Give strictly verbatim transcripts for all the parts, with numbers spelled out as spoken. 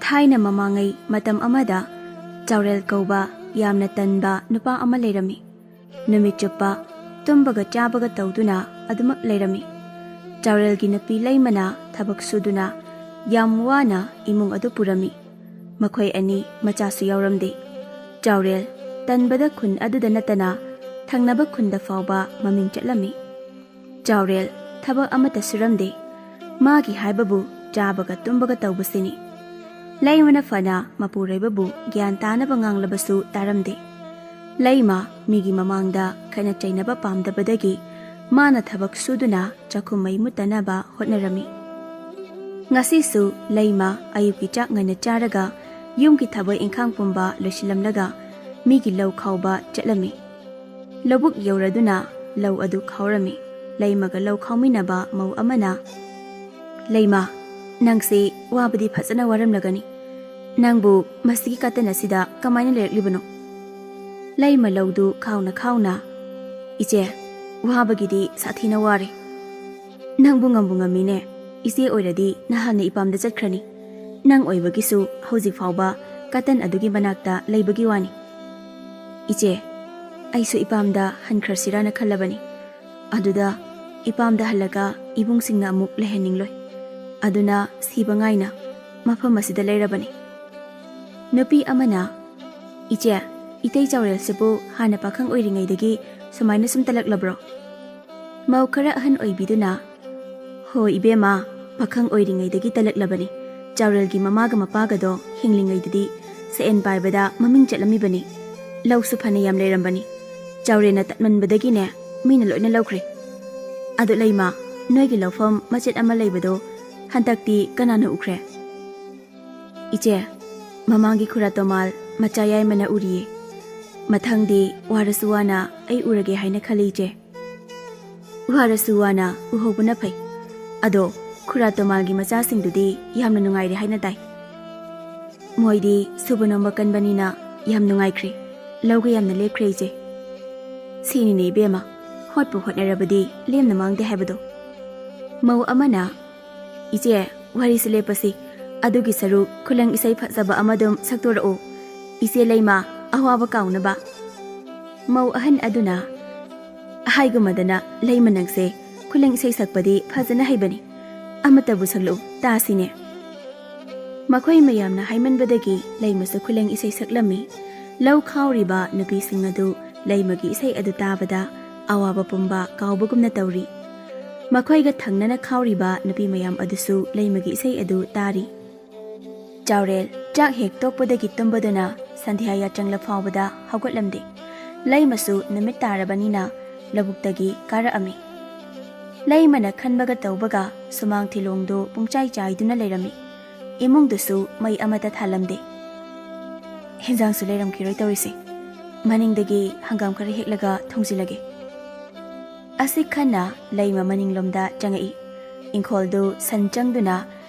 ꯊꯥꯏꯅ ꯃꯃꯥꯡꯉꯩ ꯃꯇꯝ ꯑꯃꯗ ꯆꯥꯎꯔꯦꯜ ꯀꯧꯕ ꯌꯥꯝꯅ ꯇꯟꯕ ꯅꯨꯄꯥ ꯑꯃ ꯂꯩꯔꯝꯃꯤ꯫ ꯅꯨꯃꯤꯠ ꯆꯨꯞꯄ ꯇꯨꯝꯕꯒ ꯆꯥꯕꯒ ꯇꯧꯗꯨꯅ ꯑꯗꯨꯃꯛ ꯂꯩꯔꯝꯃꯤ꯫ ꯆꯥꯎꯔꯦꯜꯒꯤ ꯅꯨꯄꯤ ꯂꯩꯃꯅ ꯊꯕꯛ ꯁꯨꯗꯨꯅ ꯌꯥꯝ ꯋꯥꯅ ꯏꯃꯨꯡ ꯑꯗꯨ ꯄꯨꯔꯝꯃꯤ꯫ ꯃꯈꯣꯏ ꯑꯅꯤ ꯃꯆꯥꯁꯨ ꯌꯥꯎꯔꯝꯗꯦ꯫ ꯆꯥꯎꯔꯦꯜ ꯇꯟꯕꯗ ꯈꯨꯟ ꯑꯗꯨꯗ ꯅꯠꯇꯅ ꯊꯪꯅꯕ ꯈꯨꯟꯗ ꯐꯥꯎꯕ ꯃꯃꯤꯡ ꯆꯠꯂꯝꯃꯤ꯫ ꯆꯥꯎꯔꯦꯜ ꯊꯕꯛ ꯑꯃꯠꯇ ꯁꯨꯔꯝꯗꯦ꯫ ꯃꯥꯒꯤ ꯍꯥꯏꯕꯕꯨ ꯆꯥꯕꯒ ꯇꯨꯝꯕꯒ ꯇꯧꯕꯁꯤꯅꯤ꯫ ꯂꯩꯃꯅ ꯐꯅ ꯃꯄꯨꯔꯣꯏꯕꯕꯨ ꯒ꯭ꯌꯥꯟ ꯇꯥꯅꯕ ꯉꯥꯡꯂꯕꯁꯨ ꯇꯥꯔꯝꯗꯦ꯫ ꯂꯩꯃ ꯃꯤꯒꯤ ꯃꯃꯥꯡꯗ ꯈꯠꯅ ꯆꯩꯅꯕ ꯄꯥꯝꯗꯕꯗꯒꯤ ꯃꯥꯅ ꯊꯕꯛ ꯁꯨꯗꯨꯅ ꯆꯥꯛꯈꯨꯝ ꯃꯩ ꯃꯨꯠꯇꯅꯕ ꯍꯣꯠꯅꯔꯝꯃꯤ꯫ ꯉꯁꯤꯁꯨ ꯂꯩꯃ ꯑꯌꯨꯛꯀꯤ ꯆꯥꯛ ꯉꯟꯅ ꯆꯥꯔꯒ ꯌꯨꯝꯒꯤ ꯊꯕꯛ ꯏꯪꯈꯥꯡ ꯄꯨꯝꯕ ꯂꯣꯏꯁꯤꯜꯂꯝꯂꯒ ꯃꯤꯒꯤ ꯂꯧ ꯈꯥꯎꯕ ꯆꯠꯂꯝꯃꯤ꯫ ꯂꯧꯕꯨꯛ ꯌꯧꯔꯗꯨꯅ ꯂꯧ ꯑꯗꯨ ꯈꯥꯎꯔꯝꯃꯤ꯫ ꯂꯩꯃꯒ ꯂꯧ ꯈꯥꯎꯃꯤꯟꯅꯕ ꯃꯧ ꯑꯃꯅ, "ꯂꯩꯃ, ꯅꯪꯁꯤ ꯋꯥꯕꯗꯤ ꯐꯖꯅ ꯋꯥꯔꯝꯂꯒꯅꯤ꯫ ꯅꯪꯕꯨ ꯃꯁꯤꯒꯤ ꯀꯥꯇꯟ ꯑꯁꯤꯗ ꯀꯃꯥꯏꯅ ꯂꯩꯔꯛꯂꯤꯕꯅꯣ?" ꯂꯩꯃ ꯂꯧꯗꯨ ꯈꯥꯎꯅ ꯈꯥꯎꯅ, "ꯏꯆꯦ, ꯋꯥꯕꯒꯤꯗꯤ ꯁꯥꯊꯤꯅ ꯋꯥꯔꯦ꯫ ꯅꯪꯕꯨ ꯉꯝꯕꯨ ꯉꯝꯃꯤꯅꯦ꯫ ꯏꯆꯦ ꯑꯣꯏꯔꯗꯤ ꯅꯍꯥꯟꯅ ꯏꯄꯥꯝꯗ ꯆꯠꯈ꯭ꯔꯅꯤ꯫ ꯅꯪ ꯑꯣꯏꯕꯒꯤꯁꯨ ꯍꯧꯖꯤꯛ ꯐꯥꯎꯕ ꯀꯥꯇꯟ ꯑꯗꯨꯒꯤ ꯃꯅꯥꯛꯇ ꯂꯩꯕꯒꯤ ꯋꯥꯅꯤ꯫ ꯏꯆꯦ, ꯑꯩꯁꯨ ꯏꯄꯥꯝꯗ ꯍꯟꯈ꯭ꯔꯁꯤꯔꯥꯅ ꯈꯜꯂꯕꯅꯤ꯫ ꯑꯗꯨꯗ ꯏꯄꯥꯝꯗ ꯍꯜꯂꯒ ꯏꯕꯨꯡꯁꯤꯡꯅ ꯑꯃꯨꯛ ꯂꯩꯍꯟꯅꯤꯡꯂꯣꯏ꯫ ꯑꯗꯨꯅ ꯁꯤꯕ ꯉꯥꯏꯅ ꯃꯐꯝ ꯑꯁꯤꯗ ꯂꯩꯔꯕꯅꯤ꯫" ꯅꯨꯄꯤ ꯑꯃꯅ, "ꯏꯆꯦ, ꯏꯇꯩ ꯆꯥꯎꯔꯦꯜꯁꯤꯕꯨ ꯍꯥꯟꯅ ꯄꯥꯈꯪ ꯑꯣꯏꯔꯤꯉꯩꯗꯒꯤ ꯁꯨꯃꯥꯏꯅ ꯁꯨꯝ ꯇꯜꯂꯛꯂꯕ꯭ꯔꯣ?" ꯃꯧ ꯈꯔ ꯑꯍꯟ ꯑꯣꯏꯕꯤꯗꯨꯅ, "ꯍꯣ ꯏꯕꯦꯝꯃ, ꯄꯥꯈꯪ ꯑꯣꯏꯔꯤꯉꯩꯗꯒꯤ ꯇꯜꯂꯛꯂꯕꯅꯤ꯫ ꯆꯥꯎꯔꯦꯜꯒꯤ ꯃꯃꯥꯒ ꯃꯄꯥꯒꯗꯣ ꯍꯤꯡꯂꯤꯉꯩꯗꯗꯤ ꯁꯦꯟ ꯄꯥꯏꯕꯗ ꯃꯃꯤꯡ ꯆꯠꯂꯝꯃꯤꯕꯅꯤ꯫ ꯂꯧꯁꯨ ꯐꯅ ꯌꯥꯝ ꯂꯩꯔꯝꯕꯅꯤ꯫ ꯆꯥꯎꯔꯦꯜꯅ ꯇꯠꯃꯟꯕꯗꯒꯤꯅꯦ ꯃꯤꯅ ꯂꯣꯏꯅ ꯂꯧꯈ꯭ꯔꯦ꯫ ꯑꯗꯨ ꯂꯩꯃ, ꯅꯣꯏꯒꯤ ꯂꯧꯐꯝ ꯃꯆꯦꯠ ꯑꯃ ꯂꯩꯕꯗꯣ ꯍꯟꯗꯛꯇꯤ ꯀꯅꯥꯅ ꯎꯈ꯭ꯔꯦ?" "ꯏꯆꯦ, ꯃꯃꯥꯡꯒꯤ ꯈꯨꯔꯥ ꯇꯣꯃꯥꯜ ꯃꯆꯥ ꯌꯥꯏꯃꯅ ꯎꯔꯤꯌꯦ꯫ ꯃꯊꯪꯗꯤ ꯋꯥꯔꯁꯨ ꯋꯥꯅ ꯑꯩ ꯎꯔꯒꯦ ꯍꯥꯏꯅ ꯈꯜꯂꯤ ꯏꯆꯦ꯫" "ꯋꯥꯔꯁꯨ ꯋꯥꯅ ꯎꯍꯧꯕꯅ ꯐꯩ꯫ ꯑꯗꯣ ꯈꯨꯔꯥ ꯇꯣꯃꯥꯜꯒꯤ ꯃꯆꯥꯁꯤꯡꯗꯨꯗꯤ ꯌꯥꯝꯅ ꯅꯨꯡꯉꯥꯏꯔꯦ ꯍꯥꯏꯅ ꯇꯥꯏ꯫" "ꯃꯣꯏꯗꯤ ꯁꯨꯕ ꯅꯣꯝꯕ ꯀꯟꯕꯅꯤꯅ ꯌꯥꯝ ꯅꯨꯡꯉꯥꯏꯈ꯭ꯔꯦ꯫ ꯂꯧꯒ ꯌꯥꯝꯅ ꯂꯦꯞꯈ꯭ꯔꯦ ꯏꯆꯦ꯫" "ꯁꯤꯅꯤꯅꯦ ꯏꯕꯦꯝꯃ, ꯍꯣꯠꯄꯨ ꯍꯣꯠꯅꯔꯕꯗꯤ ꯂꯦꯝꯅ ꯃꯥꯡꯗꯦ ꯍꯥꯏꯕꯗꯣ꯫" ꯃꯧ ꯑꯃꯅ, "ꯏꯆꯦ, ꯋꯥꯔꯤꯁꯤ ꯂꯦꯞꯄꯁꯤ꯫ ꯑꯗꯨꯒꯤ ꯁꯔꯨꯛ ꯈꯨꯂꯪ ꯏꯁꯩ ꯐꯖꯕ ꯑꯃꯗꯨꯝ ꯁꯛꯇꯣꯔꯛꯎ, ꯏꯆꯦ ꯂꯩꯃ, ꯑꯋꯥꯕ ꯀꯥꯎꯅꯕ꯫ ꯃꯧ ꯑꯍꯟ ꯑꯗꯨꯅ, "ꯍꯥꯏꯒꯨꯝꯃꯗꯅ ꯂꯩꯃ, ꯅꯪꯁꯦ ꯈꯨꯂꯪ ꯏꯁꯩ ꯁꯛꯄꯗꯤ ꯐꯖꯅ ꯍꯩꯕꯅꯤ, ꯑꯃꯠꯇꯕꯨ ꯁꯛꯂꯛꯎ ꯇꯥꯁꯤꯅꯦ꯫" ꯃꯈꯣꯏ ꯃꯌꯥꯝꯅ ꯍꯥꯏꯃꯟꯕꯗꯒꯤ ꯂꯩꯃꯁꯨ ꯈꯨꯂꯪ ꯏꯁꯩ ꯁꯛꯂꯝꯃꯤ꯫ ꯂꯧ ꯈꯥꯎꯔꯤꯕ ꯅꯨꯄꯤꯁꯤꯡ ꯑꯗꯨ ꯂꯩꯃꯒꯤ ꯏꯁꯩ ꯑꯗꯨ ꯇꯥꯕꯗ ꯑꯋꯥꯕ ꯄꯨꯝꯕ ꯀꯥꯎꯕꯒꯨꯝꯅ ꯇꯧꯔꯤ꯫ ꯃꯈꯣꯏꯒ ꯊꯪꯅꯅ ꯈꯥꯎꯔꯤꯕ ꯅꯨꯄꯤ ꯃꯌꯥꯝ ꯑꯗꯨꯁꯨ ꯂꯩꯃꯒꯤ ꯏꯁꯩ ꯑꯗꯨ ꯇꯥꯔꯤ꯫ ꯆꯥꯎꯔꯦꯜ ꯆꯥꯛ ꯍꯦꯛ ꯇꯣꯛꯄꯗꯒꯤ ꯇꯨꯝꯕꯗꯨꯅ ꯁꯟꯙ꯭ꯌꯥ ꯌꯥꯆꯪꯂ ꯐꯥꯎꯕꯗ ꯍꯧꯒꯠꯂꯝꯗꯦ꯫ ꯂꯩꯃꯁꯨ ꯅꯨꯃꯤꯠ ꯇꯥꯔꯕꯅꯤꯅ ꯂꯧꯕꯨꯛꯇꯒꯤ ꯀꯥꯔꯛꯑꯝꯃꯤ꯫ ꯂꯩꯃꯅ ꯈꯟꯕꯒ ꯇꯧꯕꯒ ꯁꯨꯃꯥꯡ ꯊꯤꯂꯣꯡꯗꯨ ꯄꯨꯡꯆꯥꯏ ꯆꯥꯏꯗꯨꯅ ꯂꯩꯔꯝꯃꯤ꯫ ꯏꯃꯨꯡꯗꯨꯁꯨ ꯃꯩ ꯑꯃꯠꯇ ꯊꯥꯜꯂꯝꯗꯦ꯫ "ꯍꯦꯟꯖꯥꯡꯁꯨ ꯂꯩꯔꯝꯈꯤꯔꯣꯏ ꯇꯧꯔꯤꯁꯦ꯫ ꯃꯅꯤꯡꯗꯒꯤ ꯍꯪꯒꯥꯝ ꯈꯔ ꯍꯦꯛꯂꯒ ꯊꯣꯡꯖꯤꯜꯂꯒꯦ꯫" ꯑꯁꯤ ꯈꯟꯅ ꯂꯩꯃ ꯃꯅꯤꯡꯂꯣꯝꯗ ꯆꯪꯉꯛꯏ꯫ ꯏꯪꯈꯣꯜꯗꯨ ꯁꯟ ꯆꯪꯗꯨꯅ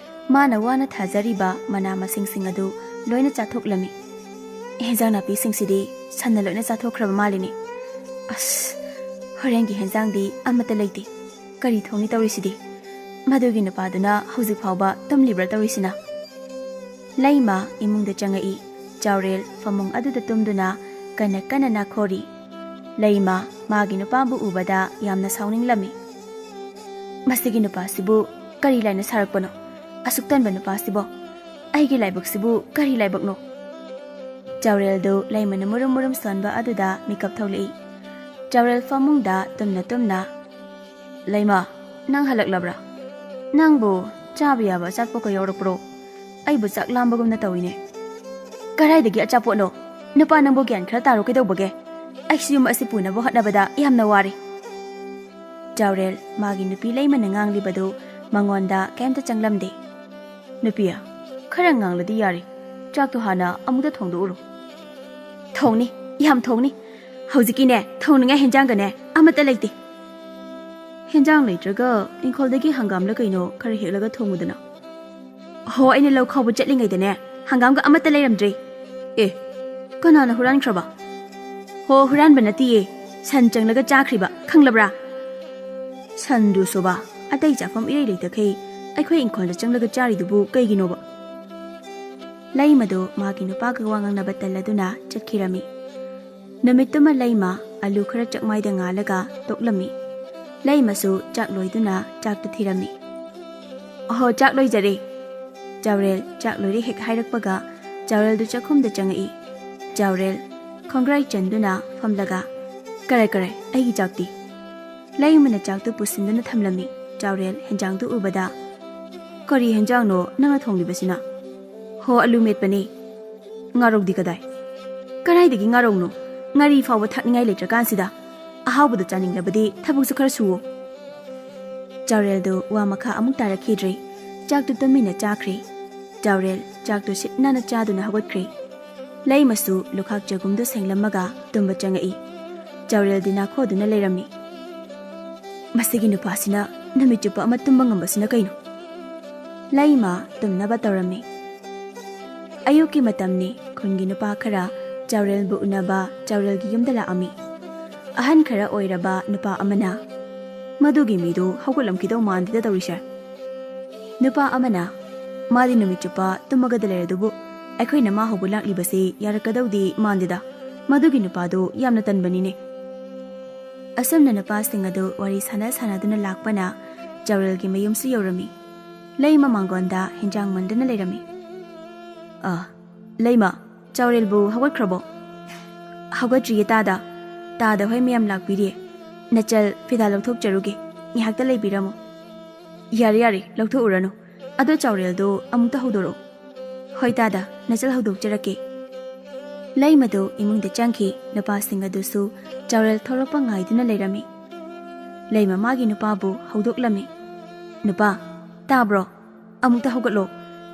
ꯃꯥꯅ ꯋꯥꯅ ꯊꯥꯖꯔꯤꯕ ꯃꯅꯥ ꯃꯁꯤꯡꯁꯤꯡ ꯑꯗꯨ ꯂꯣꯏꯅ ꯆꯥꯊꯣꯛꯂꯝꯃꯤ꯫ "ꯍꯦꯟꯖꯥꯡ ꯅꯥꯄꯤꯁꯤꯡꯁꯤꯗꯤ ꯁꯟꯅ ꯂꯣꯏꯅ ꯆꯥꯊꯣꯛꯈ꯭ꯔꯕ ꯃꯥꯜꯂꯤꯅꯦ꯫ ꯑꯁ, ꯍꯣꯔꯦꯟꯒꯤ ꯍꯦꯟꯖꯥꯡꯗꯤ ꯑꯃꯠꯇ ꯂꯩꯇꯦ꯫ ꯀꯔꯤ ꯊꯣꯡꯅꯤ ꯇꯧꯔꯤꯁꯤꯗꯤ? ꯃꯗꯨꯒꯤ ꯅꯨꯄꯥꯗꯨꯅ ꯍꯧꯖꯤꯛ ꯐꯥꯎꯕ ꯇꯨꯝꯂꯤꯕ꯭ꯔꯥ ꯇꯧꯔꯤꯁꯤꯅ?" ꯂꯩꯃ ꯏꯃꯨꯡꯗ ꯆꯪꯉꯛꯏ꯫ ꯆꯥꯎꯔꯦꯜ ꯐꯃꯨꯡ ꯑꯗꯨꯗ ꯇꯨꯝꯗꯨꯅ ꯀꯟꯅ ꯀꯟꯅ ꯅꯥꯈꯣꯔꯤ꯫ ꯂꯩꯃ ꯃꯥꯒꯤ ꯅꯨꯄꯥꯕꯨ ꯎꯕꯗ ꯌꯥꯝꯅ ꯁꯥꯎꯅꯤꯡꯂꯝꯃꯤ꯫ "ꯃꯁꯤꯒꯤ ꯅꯨꯄꯥꯁꯤꯕꯨ ꯀꯔꯤ ꯂꯥꯏꯅ ꯁꯥꯔꯛꯄꯅꯣ? ꯑꯁꯨꯛ ꯇꯟꯕ ꯅꯨꯄꯥꯁꯤꯕꯣ! ꯑꯩꯒꯤ ꯂꯥꯏꯕꯛꯁꯤꯕꯨ ꯀꯔꯤ ꯂꯥꯏꯕꯛꯅꯣ?" ꯆꯥꯎꯔꯦꯜꯗꯨ ꯂꯩꯃꯅ ꯃꯨꯔꯨꯝ ꯃꯨꯔꯨꯝ ꯁꯣꯟꯕ ꯑꯗꯨꯗ ꯃꯤꯀꯞ ꯊꯣꯛꯂꯛꯏ꯫ ꯆꯥꯎꯔꯦꯜ ꯐꯃꯨꯡꯗ ꯇꯨꯝꯅ ꯇꯨꯝꯅ, "ꯂꯩꯃ, ꯅꯪ ꯍꯜꯂꯛꯂꯕ꯭ꯔꯥ? ꯅꯪꯕꯨ ꯆꯥꯕ ꯌꯥꯕ ꯑꯆꯥꯄꯣꯠꯀ ꯌꯥꯎꯔꯛꯄ꯭ꯔꯣ? ꯑꯩꯕꯨ ꯆꯥꯛ ꯂꯥꯝꯕꯒꯨꯝꯅ ꯇꯧꯏꯅꯦ꯫" "ꯀꯗꯥꯏꯗꯒꯤ ꯑꯆꯥꯄꯣꯠꯅꯣ? ꯅꯨꯄꯥ ꯅꯪꯕꯨ ꯒ꯭ꯌꯥꯟ ꯈꯔ ꯇꯥꯔꯣ ꯀꯩꯗꯧꯕꯒꯦ? ꯑꯩꯁꯨ ꯌꯨꯝ ꯑꯁꯤ ꯄꯨꯅꯕ ꯍꯣꯠꯅꯕꯗ ꯌꯥꯝꯅ ꯋꯥꯔꯦ꯫" ꯆꯥꯎꯔꯦꯜ ꯃꯥꯒꯤ ꯅꯨꯄꯤ ꯂꯩꯃꯅ ꯉꯥꯡꯂꯤꯕꯗꯨ ꯃꯉꯣꯟꯗ ꯀꯩꯝꯇ ꯆꯪꯂꯝꯗꯦ꯫ "ꯅꯨꯄꯤ, ꯈꯔ ꯉꯥꯡꯂꯗꯤ ꯌꯥꯔꯦ꯫ ꯆꯥꯛꯇꯣ ꯍꯥꯟꯅ ꯑꯃꯨꯛꯇ ꯊꯣꯡꯗꯣꯛꯎꯔꯣ꯫" "ꯊꯣꯡꯅꯤ, ꯌꯥꯝ ꯊꯣꯡꯅꯤ꯫ ꯍꯧꯖꯤꯛꯀꯤꯅꯦ, ꯊꯣꯡꯅꯤꯡꯉꯥꯏ ꯍꯦꯟꯖꯥꯡꯒꯅꯦ ꯑꯃꯠꯇ ꯂꯩꯇꯦ꯫" "ꯍꯦꯟꯖꯥꯡ ꯂꯩꯇ꯭ꯔꯒ ꯏꯪꯈꯣꯜꯗꯒꯤ ꯍꯪꯒꯥꯝꯂ ꯀꯩꯅꯣ ꯈꯔ ꯍꯦꯛꯂꯒ ꯊꯣꯡꯉꯨꯗꯅ꯫" "ꯍꯣ, ꯑꯩꯅ ꯂꯧ ꯈꯥꯎꯕ ꯆꯠꯂꯤꯉꯩꯗꯅꯦ ꯍꯪꯒꯥꯝꯒ ꯑꯃꯠꯇ ꯂꯩꯔꯝꯗ꯭ꯔꯦ꯫" "ꯑꯦ, ꯀꯅꯥꯅ ꯍꯨꯔꯥꯟꯈ꯭ꯔꯕ?" "ꯍꯣ, ꯍꯨꯔꯥꯟꯕ ꯅꯠꯇꯤꯌꯦ, ꯁꯟ ꯆꯪꯂꯒ ꯆꯥꯈ꯭ꯔꯤꯕ, ꯈꯪꯂꯕ꯭ꯔꯥ?" "ꯁꯟꯗꯨꯁꯨꯕ, ꯑꯇꯩ ꯆꯥꯐꯝ ꯏꯔꯩ ꯂꯩꯇꯈꯩ ꯑꯩꯈꯣꯏ ꯏꯪꯈꯣꯜꯗ ꯆꯪꯂꯒ ꯆꯥꯔꯤꯗꯨꯕꯨ ꯀꯩꯒꯤꯅꯣꯕ?" ꯂꯩꯃꯗꯨ ꯃꯥꯒꯤ ꯅꯨꯄꯥꯒ ꯋꯥ ꯉꯥꯡꯅꯕ ꯇꯜꯂꯗꯨꯅ ꯆꯠꯈꯤꯔꯝꯃꯤ꯫ ꯅꯨꯃꯤꯠꯇꯨꯃ ꯂꯩꯃ ꯑꯂꯨ ꯈꯔ ꯆꯥꯛꯃꯥꯏꯗ ꯉꯥꯜꯂꯒ ꯇꯣꯛꯂꯝꯃꯤ꯫ ꯂꯩꯃꯁꯨ ꯆꯥꯛ ꯂꯣꯏꯗꯨꯅ ꯆꯥꯛꯇꯨ ꯊꯤꯔꯝꯃꯤ꯫ "ꯑꯍꯣ, ꯆꯥꯛ ꯂꯣꯏꯖꯔꯦ꯫" ꯆꯥꯎꯔꯦꯜ ꯆꯥꯛ ꯂꯣꯏꯔꯦ ꯍꯦꯛ ꯍꯥꯏꯔꯛꯄꯒ ꯆꯥꯎꯔꯦꯜꯗꯨ ꯆꯥꯛꯈꯨꯝꯗ ꯆꯪꯉꯛꯏ꯫ ꯆꯥꯎꯔꯦꯜ ꯈꯣꯡꯒ꯭ꯔꯥꯏ ꯆꯟꯗꯨꯅ ꯐꯝꯂꯒ, "ꯀꯔꯥꯏ ꯀꯔꯥꯏ, ꯑꯩꯒꯤ ꯆꯥꯛꯇꯤ?" ꯂꯩꯃꯅ ꯆꯥꯛꯇꯨ ꯄꯨꯁꯤꯟꯗꯨꯅ ꯊꯝꯂꯝꯃꯤ꯫ ꯆꯥꯎꯔꯦꯜ ꯍꯦꯟꯖꯥꯡꯗꯨ ꯎꯕꯗ, "ꯀꯔꯤ ꯍꯦꯟꯖꯥꯡꯅꯣ ꯅꯪꯅ ꯊꯣꯡꯂꯤꯕꯁꯤꯅ?" "ꯍꯣ, ꯑꯂꯨ ꯃꯦꯠꯄꯅꯤ꯫" "ꯉꯥꯔꯧꯗꯤ ꯀꯗꯥꯏ?" "ꯀꯗꯥꯏꯗꯒꯤ ꯉꯥꯔꯧꯅꯣ? ꯉꯥꯔꯤ ꯐꯥꯎꯕ ꯊꯛꯅꯤꯡꯉꯥꯏ ꯂꯩꯇ꯭ꯔꯀꯥꯟꯁꯤꯗ꯫ ꯑꯍꯥꯎꯕꯗꯨ ꯆꯥꯅꯤꯡꯂꯕꯗꯤ ꯊꯕꯛꯁꯨ ꯈꯔ ꯁꯨꯋꯣ꯫" ꯆꯥꯎꯔꯦꯜꯗꯨ ꯋꯥ ꯃꯈꯥ ꯑꯃꯨꯛ ꯇꯥꯔꯛꯈꯤꯗ꯭ꯔꯦ꯫ ꯆꯥꯛꯇꯨ ꯇꯨꯃꯤꯟꯅ ꯆꯥꯈ꯭ꯔꯦ꯫ ꯆꯥꯎꯔꯦꯜ ꯆꯥꯛꯇꯨ ꯁꯤꯠ ꯅꯥꯟꯅ ꯆꯥꯗꯨꯅ ꯍꯧꯒꯠꯈ꯭ꯔꯦ꯫ ꯂꯩꯃꯁꯨ ꯂꯨꯈꯥꯛ ꯆꯒꯨꯝꯗꯨ ꯁꯦꯡꯂꯝꯃꯒ ꯇꯨꯝꯕ ꯆꯪꯉꯛꯏ꯫ ꯆꯥꯎꯔꯦꯜꯗꯤ ꯅꯥꯈꯣꯗꯨꯅ ꯂꯩꯔꯝꯃꯤ꯫ "ꯃꯁꯤꯒꯤ ꯅꯨꯄꯥꯁꯤꯅ ꯅꯨꯃꯤꯠ ꯆꯨꯞꯄ ꯑꯃ ꯇꯨꯝꯕ ꯉꯝꯕꯁꯤꯅ ꯀꯩꯅꯣ?" ꯂꯩꯃ ꯇꯨꯝꯅꯕ ꯇꯧꯔꯝꯃꯤ꯫ ꯑꯌꯨꯛꯀꯤ ꯃꯇꯝꯅꯤ꯫ ꯈꯨꯟꯒꯤ ꯅꯨꯄꯥ ꯈꯔ ꯆꯥꯎꯔꯦꯜꯕꯨ ꯎꯅꯕ ꯆꯥꯎꯔꯦꯜꯒꯤ ꯌꯨꯝꯗ ꯂꯥꯛꯑꯝꯃꯤ꯫ ꯑꯍꯟ ꯈꯔ ꯑꯣꯏꯔꯕ ꯅꯨꯄꯥ ꯑꯃꯅ, "ꯃꯗꯨꯒꯤ ꯃꯤꯗꯨ ꯍꯧꯒꯠꯂꯝꯈꯤꯗꯧ ꯃꯥꯟꯗꯦꯗ ꯇꯧꯔꯤꯁꯦ꯫" ꯅꯨꯄꯥ ꯑꯃꯅ, "ꯃꯥꯗꯤ ꯅꯨꯃꯤꯠ ꯆꯨꯞꯄ ꯇꯨꯝꯃꯒꯗ ꯂꯩꯔꯗꯨꯕꯨ, ꯑꯩꯈꯣꯏꯅ ꯃꯥ ꯍꯧꯕ ꯂꯥꯛꯂꯤꯕꯁꯤ ꯌꯥꯔꯛꯀꯗꯧꯗꯤ ꯃꯥꯟꯗꯦꯗ꯫ ꯃꯗꯨꯒꯤ ꯅꯨꯄꯥꯗꯨ ꯌꯥꯝꯅ ꯇꯟꯕꯅꯤꯅꯦ꯫" ꯑꯁꯨꯝꯅ ꯅꯨꯄꯥꯁꯤꯡ ꯑꯗꯨ ꯋꯥꯔꯤ ꯁꯥꯟꯅ ꯁꯥꯟꯅꯗꯨꯅ ꯂꯥꯛꯄꯅ ꯆꯥꯎꯔꯦꯜꯒꯤ ꯃꯌꯨꯝꯁꯨ ꯌꯧꯔꯝꯃꯤ꯫ ꯂꯩꯃ ꯃꯥꯡꯒꯣꯟꯗ ꯍꯦꯟꯖꯥꯡ ꯃꯨꯟꯗꯨꯅ ꯂꯩꯔꯝꯃꯤ꯫ "ꯑ, ꯂꯩꯃ, ꯆꯥꯎꯔꯦꯜꯕꯨ ꯍꯧꯒꯠꯈ꯭ꯔꯕꯣ?" "ꯍꯧꯒꯠꯇ꯭ꯔꯤꯌꯦ ꯇꯥꯗ꯫ ꯇꯥꯗ ꯍꯣꯏ ꯃꯌꯥꯝ ꯂꯥꯛꯄꯤꯔꯤꯌꯦ꯫ ꯅꯆꯜ, ꯐꯤꯗꯥ ꯂꯧꯊꯣꯛꯆꯔꯨꯒꯦ꯫ ꯉꯥꯏꯍꯥꯛꯇ ꯂꯩꯕꯤꯔꯝꯃꯣ꯫" "ꯌꯥꯔꯦ, ꯌꯥꯔꯦ, ꯂꯧꯊꯣꯛꯎꯔꯅꯨ꯫ ꯑꯗꯣ ꯆꯥꯎꯔꯦꯜꯗꯣ ꯑꯃꯨꯛꯇ ꯍꯧꯗꯣꯔꯛꯑꯣ꯫" "ꯍꯣꯏ ꯇꯥꯗ, ꯅꯆꯜ ꯍꯧꯗꯣꯛꯆꯔꯛꯀꯦ꯫" ꯂꯩꯃꯗꯨ ꯏꯃꯨꯡꯗ ꯆꯪꯈꯤ꯫ ꯅꯨꯄꯥꯁꯤꯡ ꯑꯗꯨꯁꯨ ꯆꯥꯎꯔꯦꯜ ꯊꯣꯛꯂꯛꯄ ꯉꯥꯏꯗꯨꯅ ꯂꯩꯔꯝꯃꯤ꯫ ꯂꯩꯃ ꯃꯥꯒꯤ ꯅꯨꯄꯥꯕꯨ ꯍꯧꯗꯣꯛꯂꯝꯃꯤ꯫ "ꯅꯨꯄꯥ, ꯇꯥꯕ꯭ꯔꯣ? ꯑꯃꯨꯛꯇ ꯍꯧꯒꯠꯂꯣ꯫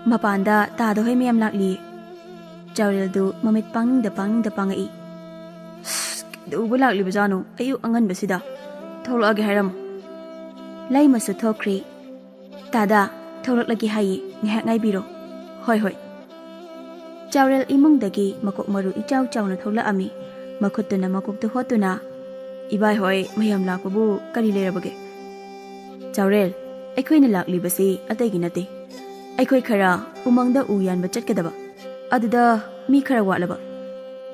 ꯃꯄꯥꯟꯗ ꯇꯥꯗ ꯍꯣꯏ ꯃꯌꯥꯝ ꯂꯥꯛꯂꯤꯌꯦ꯫" ꯆꯥꯎꯔꯦꯜꯗꯨ ꯃꯃꯤꯠ ꯄꯥꯡꯅꯤꯡꯗ ꯄꯥꯡꯅꯤꯡꯗ ꯄꯥꯡꯉꯛꯏ꯫ "ꯁꯁ, ꯀꯩꯗꯧꯕ ꯂꯥꯛꯂꯤꯕꯖꯥꯠꯅꯣ ꯑꯌꯨꯛ ꯑꯉꯟꯕꯁꯤꯗ? ꯊꯣꯛꯂꯛꯑꯒꯦ ꯍꯥꯏꯔꯝꯃꯨ꯫" ꯂꯩꯃꯁꯨ ꯊꯣꯛꯈ꯭ꯔꯦ꯫ "ꯇꯥꯗ, ꯊꯣꯛꯂꯛꯂꯒꯦ ꯍꯥꯏꯌꯦ, ꯉꯥꯏꯍꯥꯛ ꯉꯥꯏꯕꯤꯔꯣ꯫" "ꯍꯣꯏ, ꯍꯣꯏ꯫" ꯆꯥꯎꯔꯦꯜ ꯏꯃꯨꯡꯗꯒꯤ ꯃꯀꯣꯛ ꯃꯔꯨ ꯏꯆꯥꯎ ꯆꯥꯎꯅ ꯊꯣꯛꯂꯛꯑꯝꯃꯤ꯫ ꯃꯈꯨꯠꯇꯨꯅ ꯃꯀꯣꯛꯇꯨ ꯍꯣꯠꯇꯨꯅ, "ꯏꯕꯥꯏ ꯍꯣꯏ ꯃꯌꯥꯝ ꯂꯥꯛꯄꯕꯨ ꯀꯔꯤ ꯂꯩꯔꯕꯒꯦ?" "ꯆꯥꯎꯔꯦꯜ, ꯑꯩꯈꯣꯏꯅ ꯂꯥꯛꯂꯤꯕꯁꯤ ꯑꯇꯩꯒꯤ ꯅꯠꯇꯦ꯫ ꯑꯩꯈꯣꯏ ꯈꯔ ꯎꯃꯪꯗ ꯎ ꯌꯥꯟꯕ ꯆꯠꯀꯗꯕ꯫ ꯑꯗꯨꯗ ꯃꯤ ꯈꯔ ꯋꯥꯠꯂꯕ?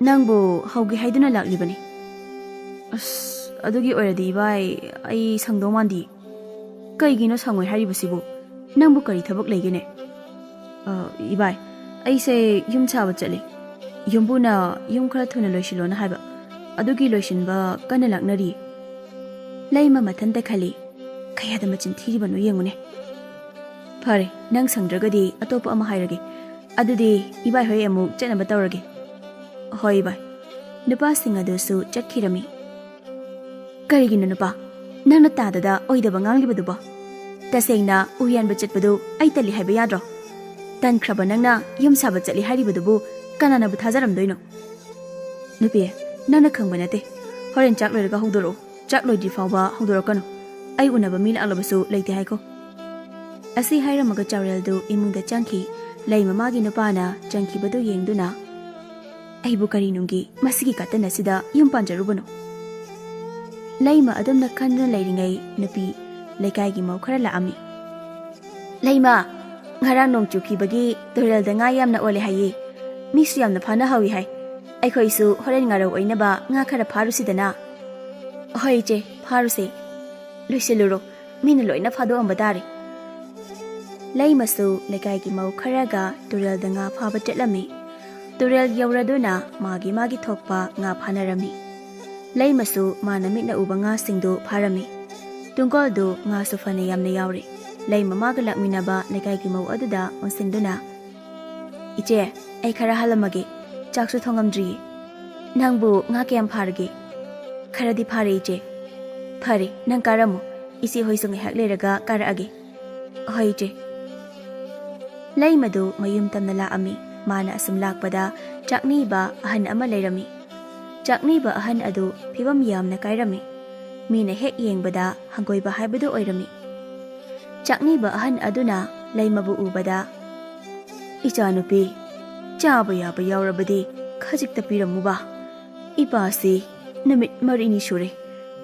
ꯅꯪꯕꯨ ꯍꯧꯒꯦ ꯍꯥꯏꯗꯨꯅ ꯂꯥꯛꯂꯤꯕꯅꯤ꯫ ꯑꯁ, ꯑꯗꯨꯒꯤ ꯑꯣꯏꯔꯗꯤ ꯏꯕꯥꯏ, ꯑꯩ ꯁꯪꯗꯧ ꯃꯥꯟꯗꯤ꯫ ꯀꯩꯒꯤꯅꯣ ꯁꯪꯉꯣꯏ ꯍꯥꯏꯔꯤꯕꯁꯤꯕꯨ? ꯅꯪꯕꯨ ꯀꯔꯤ ꯊꯕꯛ ꯂꯩꯒꯦꯅꯦ? ꯑ, ꯏꯕꯥꯏ, ꯑꯩꯁꯦ ꯌꯨꯝ ꯁꯥꯕ ꯆꯠꯂꯤ꯫ ꯌꯨꯝꯕꯨꯅ ꯌꯨꯝ ꯈꯔ ꯊꯨꯅ ꯂꯣꯏꯁꯤꯜꯂꯣꯅ ꯍꯥꯏꯕ꯫ ꯑꯗꯨꯒꯤ ꯂꯣꯏꯁꯤꯟꯕ ꯀꯟꯅ ꯂꯥꯛꯅꯔꯤ꯫ ꯂꯩꯃ ꯃꯊꯟꯇ ꯈꯜꯂꯤ꯫ ꯀꯌꯥꯗ ꯃꯆꯤꯟ ꯊꯤꯔꯤꯕꯅꯣ ꯌꯦꯡꯉꯨꯅꯦ꯫ ꯐꯔꯦ, ꯅꯪ ꯁꯪꯗ꯭ꯔꯒꯗꯤ ꯑꯇꯣꯞꯄ ꯑꯃ ꯍꯥꯏꯔꯒꯦ꯫ ꯑꯗꯨꯗꯤ ꯏꯕꯥꯏ ꯍꯣꯏ ꯑꯃꯨꯛ ꯆꯠꯅꯕ ꯇꯧꯔꯒꯦ꯫ ꯍꯣꯏ ꯏꯕꯥꯏ꯫ ꯅꯨꯄꯥꯁꯤꯡ ꯑꯗꯨꯁꯨ ꯆꯠꯈꯤꯔꯝꯃꯤ꯫ ꯀꯔꯤꯒꯤꯅꯣ ꯅꯨꯄꯥ, ꯅꯪꯅ ꯇꯥꯗꯗ ꯑꯣꯏꯗꯕ ꯉꯥꯡꯂꯤꯕꯗꯨꯕꯣ? ꯇꯁꯦꯡꯅ ꯎꯌꯥꯟꯕ ꯆꯠꯄꯗꯨ ꯑꯩ ꯇꯜꯂꯤ ꯍꯥꯏꯕ ꯌꯥꯗ꯭ꯔꯣ? ꯇꯟꯈ꯭ꯔꯕ ꯅꯪꯅ ꯌꯨꯝ ꯁꯥꯕ ꯆꯠꯂꯤ ꯍꯥꯏꯔꯤꯕꯗꯨꯕꯨ ꯀꯅꯥꯅꯕꯨ ꯊꯥꯖꯔꯝꯗꯣꯏꯅꯣ? ꯅꯨꯄꯤ, ꯅꯪꯅ ꯈꯪꯕ ꯅꯠꯇꯦ꯫ ꯍꯣꯔꯦꯟ ꯆꯥꯛ ꯂꯣꯏꯔꯒ ꯍꯧꯗꯣꯔꯛꯎ꯫ ꯆꯥꯛ ꯂꯣꯏꯗ꯭ꯔꯤ ꯐꯥꯎꯕ ꯍꯧꯗꯣꯔꯛꯀꯅꯨ꯫ ꯑꯩ ꯎꯅꯕ ꯃꯤ ꯂꯥꯛꯂꯕꯁꯨ ꯂꯩꯇꯦ ꯍꯥꯏꯀꯣ꯫ ꯑꯁꯤ ꯍꯥꯏꯔꯝꯃꯒ ꯆꯥꯎꯔꯦꯜꯗꯨ ꯏꯃꯨꯡꯗ ꯆꯪꯈꯤ꯫ ꯂꯩꯃ ꯃꯥꯒꯤ ꯅꯨꯄꯥꯅ ꯆꯪꯈꯤꯕꯗꯨ ꯌꯦꯡꯗꯨꯅ, "ꯑꯩꯕꯨ ꯀꯔꯤ ꯅꯨꯡꯒꯤ ꯃꯁꯤꯒꯤ ꯀꯇꯟ ꯑꯁꯤꯗ ꯌꯨꯝ ꯄꯥꯟꯖꯔꯨꯕꯅꯣ?" ꯂꯩꯃ ꯑꯗꯨꯝꯅ ꯈꯟꯗꯨꯅ ꯂꯩꯔꯤꯉꯩ ꯅꯨꯄꯤ ꯂꯩꯀꯥꯏꯒꯤ ꯃꯧ ꯈꯔ ꯂꯥꯛꯑꯝꯃꯤ꯫ "ꯂꯩꯃ, ꯉꯔꯥꯡ ꯅꯣꯡ ꯆꯨꯈꯤꯕꯒꯤ ꯇꯨꯔꯦꯜꯗ ꯉꯥ ꯌꯥꯝꯅ ꯑꯣꯜꯂꯦ ꯍꯥꯏꯌꯦ꯫ ꯃꯤꯁꯨ ꯌꯥꯝꯅ ꯐꯥꯅꯍꯧꯏ ꯍꯥꯏ꯫ ꯑꯩꯈꯣꯏꯁꯨ ꯍꯣꯔꯦꯟ ꯉꯥꯔꯧ ꯑꯣꯏꯅꯕ ꯉꯥ ꯈꯔ ꯐꯥꯔꯨꯁꯤꯗꯅ?" "ꯍꯣꯏ ꯏꯆꯦ, ꯐꯥꯔꯨꯁꯦ꯫ ꯂꯣꯏꯁꯤꯜꯂꯨꯔꯣ, ꯃꯤꯅ ꯂꯣꯏꯅ ꯐꯥꯗꯣꯛꯑꯝꯕ ꯇꯥꯔꯦ꯫" ꯂꯩꯃꯁꯨ ꯂꯩꯀꯥꯏꯒꯤ ꯃꯧ ꯈꯔꯒ ꯇꯨꯔꯦꯜꯗ ꯉꯥ ꯐꯥꯕ ꯆꯠꯂꯝꯃꯤ꯫ ꯇꯨꯔꯦꯜ ꯌꯧꯔꯗꯨꯅ ꯃꯥꯒꯤ ꯃꯥꯒꯤ ꯊꯣꯛꯄ ꯉꯥ ꯐꯥꯅꯔꯝꯃꯤ꯫ ꯂꯩꯃꯁꯨ ꯃꯥꯅ ꯃꯤꯠꯅ ꯎꯕ ꯉꯥꯁꯤꯡꯗꯨ ꯐꯥꯔꯝꯃꯤ꯫ ꯇꯨꯡꯒꯣꯜꯗꯨ ꯉꯥꯁꯨ ꯐꯅ ꯌꯥꯝꯅ ꯌꯥꯎꯔꯤ꯫ ꯂꯩꯃ ꯃꯥꯒ ꯂꯥꯛꯃꯤꯟꯅꯕ ꯂꯩꯀꯥꯏꯒꯤ ꯃꯧ ꯑꯗꯨꯗ ꯑꯣꯟꯁꯤꯟꯗꯨꯅ, "ꯏꯆꯦ, ꯑꯩ ꯈꯔ ꯍꯥꯜꯂꯝꯃꯒꯦ꯫ ꯆꯥꯛꯁꯨ ꯊꯣꯡꯉꯝꯗ꯭ꯔꯤꯌꯦ꯫ ꯅꯪꯕꯨ ꯉꯥ ꯀꯌꯥꯝ ꯐꯥꯔꯒꯦ?" "ꯈꯔꯗꯤ ꯐꯥꯔꯦ, ꯏꯆꯦ꯫" "ꯐꯔꯦ, ꯅꯪ ꯀꯥꯔꯝꯃꯨ꯫ ꯏꯆꯦ ꯍꯣꯏꯁꯨ ꯉꯥꯏꯍꯥꯛ ꯂꯩꯔꯒ ꯀꯥꯔꯛꯑꯒꯦ꯫" "ꯍꯣꯏ, ꯏꯆꯦ꯫" ꯂꯩꯃꯗꯨ ꯃꯌꯨꯝ ꯇꯝꯅ ꯂꯥꯛꯑꯝꯃꯤ꯫ ꯃꯥꯅ ꯑꯁꯨꯝ ꯂꯥꯛꯄꯗ ꯆꯥꯛꯅꯤꯕ ꯑꯍꯟ ꯑꯃ ꯂꯩꯔꯝꯃꯤ꯫ ꯆꯥꯛꯅꯤꯕ ꯑꯍꯟ ꯑꯗꯨ ꯐꯤꯕꯝ ꯌꯥꯝꯅ ꯀꯥꯏꯔꯝꯃꯤ꯫ ꯃꯤꯅ ꯍꯦꯛ ꯌꯦꯡꯕꯗ ꯍꯪꯒꯣꯏꯕ ꯍꯥꯏꯕꯗꯨ ꯑꯣꯏꯔꯝꯃꯤ꯫ ꯆꯥꯛꯅꯤꯕ ꯑꯍꯟ ꯑꯗꯨꯅ ꯂꯩꯃꯕꯨ ꯎꯕꯗ, "ꯏꯆꯥꯅꯨꯄꯤ, ꯆꯥꯕ ꯌꯥꯕ ꯌꯥꯎꯔꯕꯗꯤ ꯈꯖꯤꯛꯇ ꯄꯤꯔꯝꯃꯨꯕ꯫ ꯏꯄꯥꯁꯤ ꯅꯨꯃꯤꯠ ꯃꯔꯤꯅꯤ ꯁꯨꯔꯦ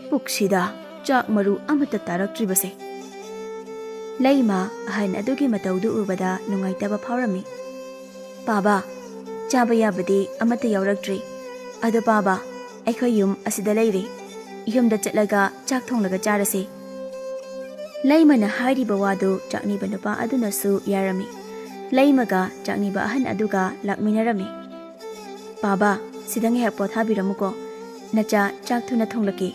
ꯄꯨꯛꯁꯤꯗ ꯆꯥꯛ ꯃꯔꯨ ꯑꯃꯠꯇ ꯇꯥꯔꯛꯇ꯭ꯔꯤꯕꯁꯦ꯫" ꯂꯩꯃ ꯑꯍꯟ ꯑꯗꯨꯒꯤ ꯃꯇꯧꯗꯨ ꯎꯕꯗ ꯅꯨꯡꯉꯥꯏꯇꯕ ꯐꯥꯎꯔꯝꯃꯤ꯫ "ꯄꯥꯕ, ꯆꯥꯕ ꯌꯥꯕꯗꯤ ꯑꯃꯠꯇ ꯌꯥꯎꯔꯛꯇ꯭ꯔꯤ꯫ ꯑꯗꯣ ꯄꯥꯕ, ꯑꯩꯈꯣꯏ ꯌꯨꯝ ꯑꯁꯤꯗ ꯂꯩꯔꯦ꯫ ꯌꯨꯝꯗ ꯆꯠꯂꯒ ꯆꯥꯛ ꯊꯣꯡꯂꯒ ꯆꯥꯔꯁꯦ꯫ ꯂꯩꯃꯅ ꯍꯥꯏꯔꯤꯕ ꯋꯥꯗꯨ ꯆꯥꯛꯅꯤꯕ ꯅꯨꯄꯥ ꯑꯗꯨꯅꯁꯨ ꯌꯥꯔꯝꯃꯤ꯫ ꯂꯩꯃꯒ ꯆꯥꯛꯅꯤꯕ ꯑꯍꯟ ꯑꯗꯨꯒ ꯂꯥꯛꯃꯤꯟꯅꯔꯝꯃꯤ꯫ "ꯄꯥꯕ, ꯁꯤꯗ ꯉꯥꯏꯍꯥꯛ ꯄꯣꯊꯥꯕꯤꯔꯝꯃꯨꯀꯣ꯫ ꯅꯆꯥ ꯆꯥꯛ ꯊꯨꯅ ꯊꯣꯡꯂꯛꯀꯦ꯫"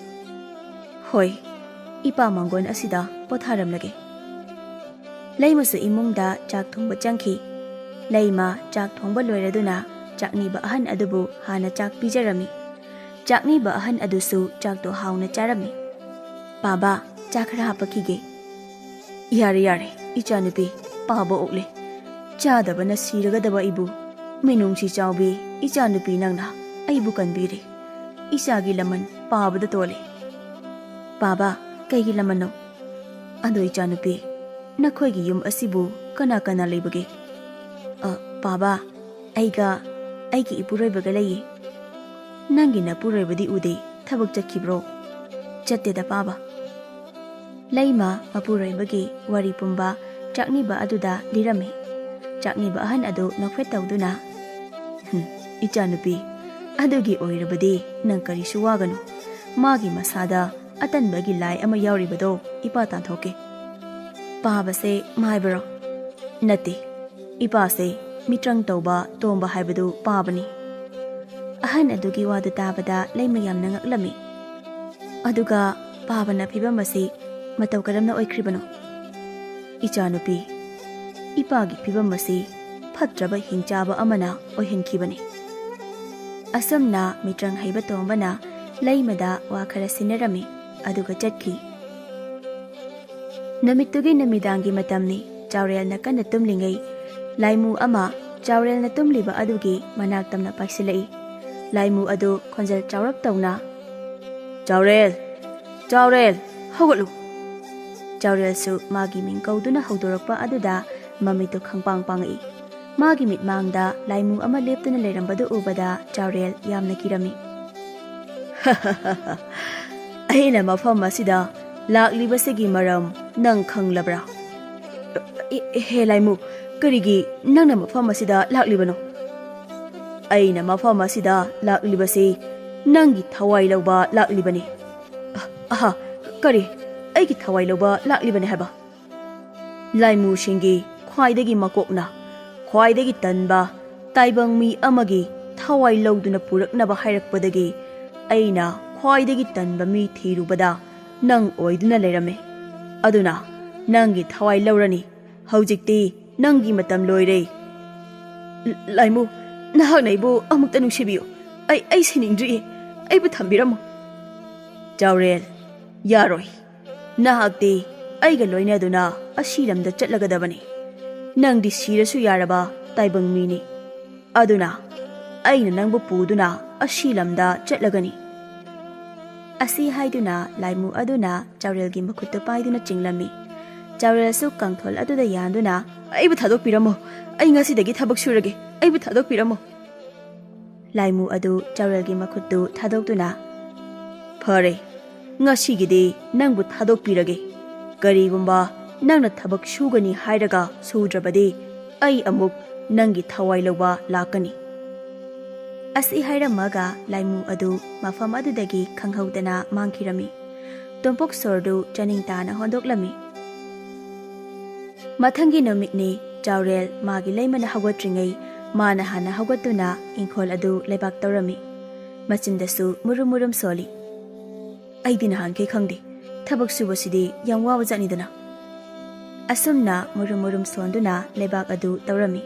"ꯍꯣꯏ, ꯏꯄꯥ ꯃꯥꯡꯒꯣꯟ ꯑꯁꯤꯗ ꯄꯣꯊꯥꯔꯝꯂꯒꯦ꯫" ꯂꯩꯃꯁꯨ ꯏꯃꯨꯡꯗ ꯆꯥꯛ ꯊꯣꯡꯕ ꯆꯪꯈꯤ꯫ ꯂꯩꯃ ꯆꯥꯛ ꯊꯣꯡꯕ ꯂꯣꯏꯔꯗꯨꯅ ꯆꯥꯛꯅꯤꯕ ꯑꯍꯟ ꯑꯗꯨꯕꯨ ꯍꯥꯟꯅ ꯆꯥꯛ ꯄꯤꯖꯔꯝꯃꯤ꯫ ꯆꯥꯛꯅꯤꯕ ꯑꯍꯟ ꯑꯗꯨꯁꯨ ꯆꯥꯛꯇꯣ ꯍꯥꯎꯅ ꯆꯥꯔꯝꯃꯤ꯫ "ꯄꯥꯕ, ꯆꯥꯛ ꯈꯔ ꯍꯥꯞꯄꯛꯈꯤꯒꯦ꯫" "ꯌꯥꯔꯦ, ꯌꯥꯔꯦ, ꯏꯆꯥꯅꯨꯄꯤ, ꯄꯥꯕ ꯑꯣꯛꯂꯦ꯫ ꯆꯥꯗꯕꯅ ꯁꯤꯔꯒꯗꯕ ꯑꯩꯕꯨ꯫ ꯃꯤꯅꯨꯡꯁꯤ ꯆꯥꯎꯕꯤ ꯏꯆꯥꯅꯨꯄꯤ ꯅꯪꯅ ꯑꯩꯕꯨ ꯀꯟꯕꯤꯔꯦ꯫ ꯏꯆꯥꯒꯤ ꯂꯃꯟ ꯄꯥꯕꯗ ꯇꯣꯜꯂꯦ꯫" "ꯄꯥꯕ, ꯀꯩꯒꯤ ꯂꯃꯟꯅꯣ?" "ꯑꯗꯣ ꯏꯆꯥꯅꯨꯄꯤ, ꯅꯈꯣꯏꯒꯤ ꯌꯨꯝ ꯑꯁꯤꯕꯨ ꯀꯅꯥ ꯀꯅꯥ ꯂꯩꯕꯒꯦ?" "ꯑ, ꯄꯥꯕ, ꯑꯩꯒ ꯑꯩꯒꯤ ꯏꯄꯨꯔꯣꯏꯕꯒ ꯂꯩꯌꯦ꯫" "ꯅꯪꯒꯤ ꯅꯄꯨꯔꯣꯏꯕꯗꯤ ꯎꯗꯦ, ꯊꯕꯛ ꯆꯠꯈꯤꯕ꯭ꯔꯣ?" "ꯆꯠꯇꯦꯗ ꯄꯥꯕ꯫" ꯂꯩꯃ ꯃꯄꯨꯔꯣꯏꯕꯒꯤ ꯋꯥꯔꯤ ꯄꯨꯝꯕ ꯆꯥꯛꯅꯤꯕ ꯑꯗꯨꯗ ꯂꯤꯔꯝꯃꯤ꯫ ꯆꯥꯛꯅꯤꯕ ꯑꯍꯟ ꯑꯗꯨ ꯅꯣꯛꯐꯦꯠ ꯇꯧꯗꯨꯅ, "ꯍꯨꯝ, ꯏꯆꯥꯅꯨꯄꯤ, ꯑꯗꯨꯒꯤ ꯑꯣꯏꯔꯕꯗꯤ ꯅꯪ ꯀꯔꯤꯁꯨ ꯋꯥꯒꯅꯨ꯫ ꯃꯥꯒꯤ ꯃꯁꯥꯗ ꯑꯇꯟꯕꯒꯤ ꯂꯥꯏ ꯑꯃ ꯌꯥꯎꯔꯤꯕꯗꯣ ꯏꯄꯥ ꯇꯥꯟꯊꯣꯛꯀꯦ꯫" "ꯄꯥꯕꯁꯦ ꯃꯥꯏꯕꯔꯣ?" "ꯅꯠꯇꯦ, ꯏꯄꯥꯁꯦ ꯃꯤꯇ꯭ꯔꯪ ꯇꯧꯕ ꯇꯣꯝꯕ ꯍꯥꯏꯕꯗꯨ ꯄꯥꯕꯅꯤ꯫" ꯑꯍꯟ ꯑꯗꯨꯒꯤ ꯋꯥꯗꯨ ꯇꯥꯕꯗ ꯂꯩꯃ ꯌꯥꯝꯅ ꯉꯛꯂꯝꯃꯤ꯫ "ꯑꯗꯨꯒ ꯄꯥꯕꯅ ꯐꯤꯕꯝ ꯑꯁꯤ ꯃꯇꯧ ꯀꯔꯝꯅ ꯑꯣꯏꯈ꯭ꯔꯤꯕꯅꯣ?" "ꯏꯆꯥꯅꯨꯄꯤ, ꯏꯄꯥꯒꯤ ꯐꯤꯕꯝ ꯑꯁꯤ ꯐꯠꯇ꯭ꯔꯕ ꯍꯤꯡꯆꯥꯕ ꯑꯃꯅ ꯑꯣꯏꯍꯟꯈꯤꯕꯅꯤ꯫" ꯑꯁꯨꯝꯅ ꯃꯤꯇ꯭ꯔꯪ ꯍꯩꯕ ꯇꯣꯝꯕꯅ ꯂꯩꯃꯗ ꯋꯥ ꯈꯔ ꯁꯤꯟꯅꯔꯝꯃꯤ, ꯑꯗꯨꯒ ꯆꯠꯈꯤ꯫ ꯅꯨꯃꯤꯠꯇꯨꯒꯤ ꯅꯨꯃꯤꯗꯥꯡꯒꯤ ꯃꯇꯝꯅꯤ꯫ ꯆꯥꯎꯔꯦꯜꯅ ꯀꯟꯅ ꯇꯨꯝꯂꯤꯉꯩ, ꯂꯥꯏꯃꯨ ꯑꯃ ꯆꯥꯎꯔꯦꯜꯅ ꯇꯨꯝꯂꯤꯕ ꯑꯗꯨꯒꯤ ꯃꯅꯥꯛ ꯇꯝꯅ ꯄꯥꯏꯁꯤꯜꯂꯛꯏ꯫ ꯂꯥꯏꯃꯨ ꯑꯗꯨ ꯈꯣꯟꯖꯦꯜ ꯆꯥꯎꯔꯞ ꯇꯧꯅ, "ꯆꯥꯎꯔꯦꯜ! ꯆꯥꯎꯔꯦꯜ! ꯍꯧꯒꯠꯂꯨ!" ꯆꯥꯎꯔꯦꯜꯁꯨ ꯃꯥꯒꯤ ꯃꯤꯡ ꯀꯧꯗꯨꯅ ꯍꯧꯗꯣꯔꯛꯄ ꯑꯗꯨꯗ ꯃꯃꯤꯠꯇꯨ ꯈꯪꯄꯥꯡ ꯄꯥꯡꯉꯛꯏ꯫ ꯃꯥꯒꯤ ꯃꯤꯠꯃꯥꯡꯗ ꯂꯥꯏꯃꯨ ꯑꯃ ꯂꯦꯞꯇꯨꯅ ꯂꯩꯔꯝꯕꯗꯨ ꯎꯕꯗ ꯆꯥꯎꯔꯦꯜ ꯌꯥꯝꯅ ꯀꯤꯔꯝꯃꯤ꯫ "ꯑꯩꯅ ꯃꯐꯝ ꯑꯁꯤꯗ ꯂꯥꯛꯂꯤꯕꯁꯤꯒꯤ ꯃꯔꯝ ꯅꯪ ꯈꯪꯂꯕ꯭ꯔꯥ?" "ꯑꯦ, ꯍꯦ ꯂꯥꯏꯃꯨ, ꯀꯔꯤꯒꯤ ꯅꯪꯅ ꯃꯐꯝ ꯑꯁꯤꯗ ꯂꯥꯛꯂꯤꯕꯅꯣ?" ꯑꯩꯅ ꯃꯐꯝ ꯑꯁꯤꯗ ꯂꯥꯛꯂꯤꯕꯁꯤ ꯅꯪꯒꯤ ꯊꯋꯥꯏ ꯂꯧꯕ ꯂꯥꯛꯂꯤꯕꯅꯤ꯫ ꯑ-, ꯑꯍꯥ, ꯀꯔꯤ? ꯑꯩꯒꯤ ꯊꯋꯥꯏ ꯂꯧꯕ ꯂꯥꯛꯂꯤꯕꯅꯤ ꯍꯥꯏꯕ? ꯂꯥꯏꯃꯨꯁꯤꯡꯒꯤ ꯈ꯭ꯋꯥꯏꯗꯒꯤ ꯃꯀꯣꯛꯅ ꯈ꯭ꯋꯥꯏꯗꯒꯤ ꯇꯟꯕ ꯇꯥꯏꯕꯪ ꯃꯤ ꯑꯃꯒꯤ ꯊꯋꯥꯏ ꯂꯧꯗꯨꯅ ꯄꯨꯔꯛꯅꯕ ꯍꯥꯏꯔꯛꯄꯗꯒꯤ ꯑꯩꯅ ꯈ꯭ꯋꯥꯏꯗꯒꯤ ꯇꯟꯕ ꯃꯤ ꯊꯤꯔꯨꯕꯗ ꯅꯪ ꯑꯣꯏꯗꯨꯅ ꯂꯩꯔꯝꯃꯦ꯫ ꯑꯗꯨꯅ ꯅꯪꯒꯤ ꯊꯋꯥꯏ ꯂꯧꯔꯅꯤ꯫ ꯍꯧꯖꯤꯛꯇꯤ ꯅꯪꯒꯤ ꯃꯇꯝ ꯂꯣꯏꯔꯦ꯫ ꯂ-, ꯂꯥꯏꯃꯨ, ꯅꯍꯥꯛꯅ ꯑꯩꯕꯨ ꯑꯃꯨꯛꯇ ꯅꯨꯡꯁꯤꯕꯤꯌꯨ꯫ ꯑꯩ, ꯑꯩ ꯁꯤꯅꯤꯡꯗ꯭ꯔꯤꯌꯦ꯫ ꯑꯩꯕꯨ ꯊꯝꯕꯤꯔꯝꯃꯨ꯫ ꯆꯥꯎꯔꯦꯜ, ꯌꯥꯔꯣꯏ꯫ ꯅꯍꯥꯛꯇꯤ ꯑꯩꯒ ꯂꯣꯏꯅꯗꯨꯅ ꯑꯁꯤ ꯂꯝꯗ ꯆꯠꯂꯒꯗꯕꯅꯤ꯫ ꯅꯪꯗꯤ ꯁꯤꯔꯁꯨ ꯌꯥꯔꯕ ꯇꯥꯏꯕꯪ ꯃꯤꯅꯤ꯫ ꯑꯗꯨꯅ ꯑꯩꯅ ꯅꯪꯕꯨ ꯄꯨꯗꯨꯅ ꯑꯁꯤ ꯂꯝꯗ ꯆꯠꯂꯒꯅꯤ꯫ ꯑꯁꯤ ꯍꯥꯏꯗꯨꯅ ꯂꯥꯏꯃꯨ ꯑꯗꯨꯅ ꯆꯥꯎꯔꯦꯜꯒꯤ ꯃꯈꯨꯠꯇꯨ ꯄꯥꯏꯗꯨꯅ ꯆꯤꯡꯂꯝꯃꯤ꯫ ꯆꯥꯎꯔꯦꯜꯁꯨ ꯀꯥꯡꯊꯣꯜ ꯑꯗꯨꯗ ꯌꯥꯟꯗꯨꯅ, "ꯑꯩꯕꯨ ꯊꯥꯗꯣꯛꯄꯤꯔꯝꯃꯣ꯫ ꯑꯩ ꯉꯁꯤꯗꯒꯤ ꯊꯕꯛ ꯁꯨꯔꯒꯦ꯫ ꯑꯩꯕꯨ ꯊꯥꯗꯣꯛꯄꯤꯔꯝꯃꯣ꯫" ꯂꯥꯏꯃꯨ ꯑꯗꯨ ꯆꯥꯎꯔꯦꯜꯒꯤ ꯃꯈꯨꯠꯇꯨ ꯊꯥꯗꯣꯛꯇꯨꯅ, "ꯐꯔꯦ, ꯉꯁꯤꯒꯤꯗꯤ ꯅꯪꯕꯨ ꯊꯥꯗꯣꯛꯄꯤꯔꯒꯦ꯫ ꯀꯔꯤꯒꯨꯝꯕ ꯅꯪꯅ ꯊꯕꯛ ꯁꯨꯒꯅꯤ ꯍꯥꯏꯔꯒ ꯁꯨꯗ꯭ꯔꯕꯗꯤ ꯑꯩ ꯑꯃꯨꯛ ꯅꯪꯒꯤ ꯊꯋꯥꯏ ꯂꯧꯕ ꯂꯥꯛꯀꯅꯤ꯫" ꯑꯁꯤ ꯍꯥꯏꯔꯝꯃꯒ ꯂꯥꯏꯃꯨ ꯑꯗꯨ ꯃꯐꯝ ꯑꯗꯨꯗꯒꯤ ꯈꯪꯍꯧꯗꯅ ꯃꯥꯡꯈꯤꯔꯝꯃꯤ꯫ ꯇꯣꯝꯄꯣꯛ ꯁꯣꯔꯗꯨ ꯆꯥꯅꯤꯡ ꯇꯥꯅ ꯍꯣꯟꯗꯣꯛꯂꯝꯃꯤ꯫ ꯃꯊꯪꯒꯤ ꯅꯨꯃꯤꯠꯅꯤ꯫ ꯆꯥꯎꯔꯦꯜ ꯃꯥꯒꯤ ꯂꯩꯃꯅ ꯍꯧꯒꯠꯇ꯭ꯔꯤꯉꯩ ꯃꯥꯅ ꯍꯥꯟꯅ ꯍꯧꯒꯠꯇꯨꯅ ꯏꯪꯈꯣꯜ ꯑꯗꯨ ꯂꯩꯕꯥꯛ ꯇꯧꯔꯝꯃꯤ꯫ ꯃꯆꯤꯟꯗꯁꯨ ꯃꯨꯔꯨꯝ ꯃꯨꯔꯨꯝ ꯁꯣꯜꯂꯤ꯫ "ꯑꯩꯗꯤ ꯅꯍꯥꯟꯈꯩ ꯈꯪꯗꯦ, ꯊꯕꯛ ꯁꯨꯕꯁꯤꯗꯤ ꯌꯥꯝ ꯋꯥꯕ ꯖꯥꯠꯅꯤꯗꯅ꯫" ꯑꯁꯨꯝꯅ ꯃꯨꯔꯨꯝ ꯃꯨꯔꯨꯝ ꯁꯣꯟꯗꯨꯅ ꯂꯩꯕꯥꯛ ꯑꯗꯨ ꯇꯧꯔꯝꯃꯤ꯫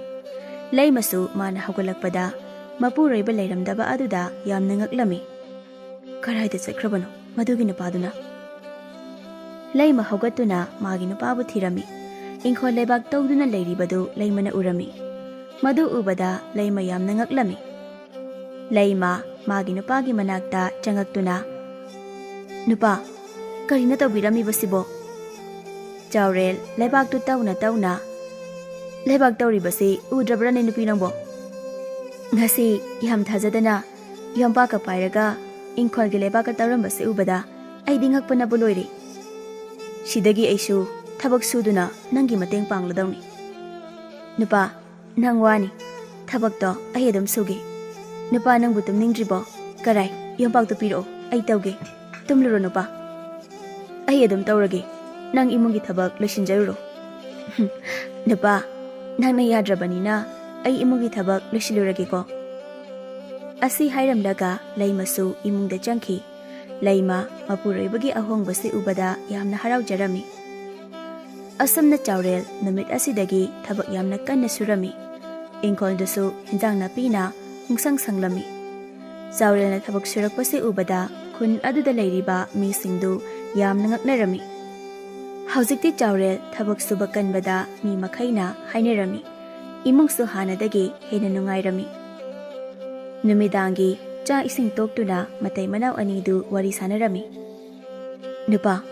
ꯂꯩꯃꯁꯨ ꯃꯥꯅ ꯍꯧꯒꯠꯂꯛꯄꯗ ꯃꯄꯨꯔꯣꯏꯕ ꯂꯩꯔꯝꯗꯕ ꯑꯗꯨꯗ ꯌꯥꯝꯅ ꯉꯛꯂꯝꯃꯤ꯫ "ꯀꯗꯥꯏꯗ ꯆꯠꯈ꯭ꯔꯕꯅꯣ ꯃꯗꯨꯒꯤ ꯅꯨꯄꯥꯗꯨꯅ?" ꯂꯩꯃ ꯍꯧꯒꯠꯇꯨꯅ ꯃꯥꯒꯤ ꯅꯨꯄꯥꯕꯨ ꯊꯤꯔꯝꯃꯤ꯫ ꯏꯪꯈꯣꯜ ꯂꯩꯕꯥꯛ ꯇꯧꯗꯨꯅ ꯂꯩꯔꯤꯕꯗꯨ ꯂꯩꯃꯅ ꯎꯔꯝꯃꯤ꯫ ꯃꯗꯨ ꯎꯕꯗ ꯂꯩꯃ ꯌꯥꯝꯅ ꯉꯛꯂꯝꯃꯤ꯫ ꯂꯩꯃ ꯃꯥꯒꯤ ꯅꯨꯄꯥꯒꯤ ꯃꯅꯥꯛꯇ ꯆꯪꯉꯛꯇꯨꯅ, "ꯅꯨꯄꯥ, ꯀꯔꯤꯅꯣ ꯇꯧꯕꯤꯔꯝꯃꯤꯕꯁꯤꯕꯣ?" ꯆꯥꯎꯔꯦꯜ ꯂꯩꯕꯥꯛꯇꯨ ꯇꯧꯅ ꯇꯧꯅ, "ꯂꯩꯕꯥꯛ ꯇꯧꯔꯤꯕꯁꯤ ꯎꯗ꯭ꯔꯕ꯭ꯔꯅꯦ ꯅꯨꯄꯤ ꯅꯪꯕꯣ? ꯉꯁꯤ ꯌꯥꯝ ꯊꯥꯖꯗꯅ ꯌꯣꯝꯄꯥꯛꯀ ꯄꯥꯏꯔꯒ ꯏꯪꯈꯣꯜꯒꯤ ꯂꯩꯕꯥꯛꯀ ꯇꯧꯔꯝꯕꯁꯤ ꯎꯕꯗ ꯑꯩꯗꯤ ꯉꯛꯄꯅꯕꯨ ꯂꯣꯏꯔꯦ꯫ ꯁꯤꯗꯒꯤ ꯑꯩꯁꯨ ꯊꯕꯛ ꯁꯨꯗꯨꯅ ꯅꯪꯒꯤ ꯃꯇꯦꯡ ꯄꯥꯡꯂꯗꯧꯅꯤ꯫ ꯅꯨꯄꯥ, ꯅꯪ ꯋꯥꯅꯤ꯫ ꯊꯕꯛꯇꯣ ꯑꯩ ꯑꯗꯨꯝ ꯁꯨꯒꯦ꯫ ꯅꯨꯄꯥ, ꯅꯪꯕꯨ ꯇꯨꯝꯅꯤꯡꯗ꯭ꯔꯤꯕꯣ? ꯀꯔꯥꯏ, ꯌꯣꯝꯄꯥꯛꯇꯨ ꯄꯤꯔꯛꯑꯣ, ꯑꯩ ꯇꯧꯒꯦ꯫ ꯇꯨꯝꯂꯨꯔꯣ ꯅꯨꯄꯥ꯫ ꯑꯩ ꯑꯗꯨꯝ ꯇꯧꯔꯒꯦ, ꯅꯪ ꯏꯃꯨꯡꯒꯤ ꯊꯕꯛ ꯂꯣꯏꯁꯤꯟꯖꯔꯨꯔꯣ꯫ ꯅꯨꯄꯥ, ꯅꯪꯅ ꯌꯥꯗ꯭ꯔꯕꯅꯤꯅ ꯑꯩ ꯏꯃꯨꯡꯒꯤ ꯊꯕꯛ ꯂꯣꯏꯁꯤꯜꯂꯨꯔꯒꯦꯀꯣ꯫ ꯑꯁꯤ ꯍꯥꯏꯔꯝꯂꯒ ꯂꯩꯃꯁꯨ ꯏꯃꯨꯡꯗ ꯆꯪꯈꯤ꯫ ꯂꯩꯃ ꯃꯄꯨꯔꯣꯏꯕꯒꯤ ꯑꯍꯣꯡꯕꯁꯤ ꯎꯕꯗ ꯌꯥꯝꯅ ꯍꯔꯥꯎꯖꯔꯝꯃꯤ꯫ ꯑꯁꯨꯝꯅ ꯆꯥꯎꯔꯦꯜ ꯅꯨꯃꯤꯠ ꯑꯁꯤꯗꯒꯤ ꯊꯕꯛ ꯌꯥꯝꯅ ꯀꯟꯅ ꯁꯨꯔꯝꯃꯤ꯫ ꯏꯪꯈꯣꯜꯗꯨꯁꯨ ꯍꯤꯟꯖꯥꯡ ꯅꯥꯄꯤꯅ ꯄꯨꯡꯁꯪ ꯁꯪꯂꯝꯃꯤ꯫ ꯆꯥꯎꯔꯦꯜꯅ ꯊꯕꯛ ꯁꯨꯔꯛꯄꯁꯤ ꯎꯕꯗ ꯈꯨꯟ ꯑꯗꯨꯗ ꯂꯩꯔꯤꯕ ꯃꯤꯁꯤꯡꯗꯨ ꯌꯥꯝꯅ ꯉꯛꯅꯔꯝꯃꯤ꯫ ꯍꯧꯖꯤꯛꯇꯤ ꯆꯥꯎꯔꯦꯜ ꯊꯕꯛ ꯁꯨꯕ ꯀꯟꯕꯗ ꯃꯤ ꯃꯈꯩꯅ ꯍꯥꯏꯅꯔꯝꯃꯤ꯫ ꯏꯃꯨꯡꯁꯨ ꯍꯥꯟꯅꯗꯒꯤ ꯍꯦꯟꯅ ꯅꯨꯡꯉꯥꯏꯔꯝꯃꯤ꯫ ꯅꯨꯃꯤꯗꯥꯡꯒꯤ ꯆꯥꯛ ꯏꯁꯤꯡ ꯇꯣꯛꯇꯨꯅ ꯃꯇꯩ ꯃꯅꯥꯎ ꯑꯅꯤꯗꯨ ꯋꯥꯔꯤ ꯁꯥꯟꯅꯔꯝꯃꯤ꯫ ꯅꯨꯄꯥ,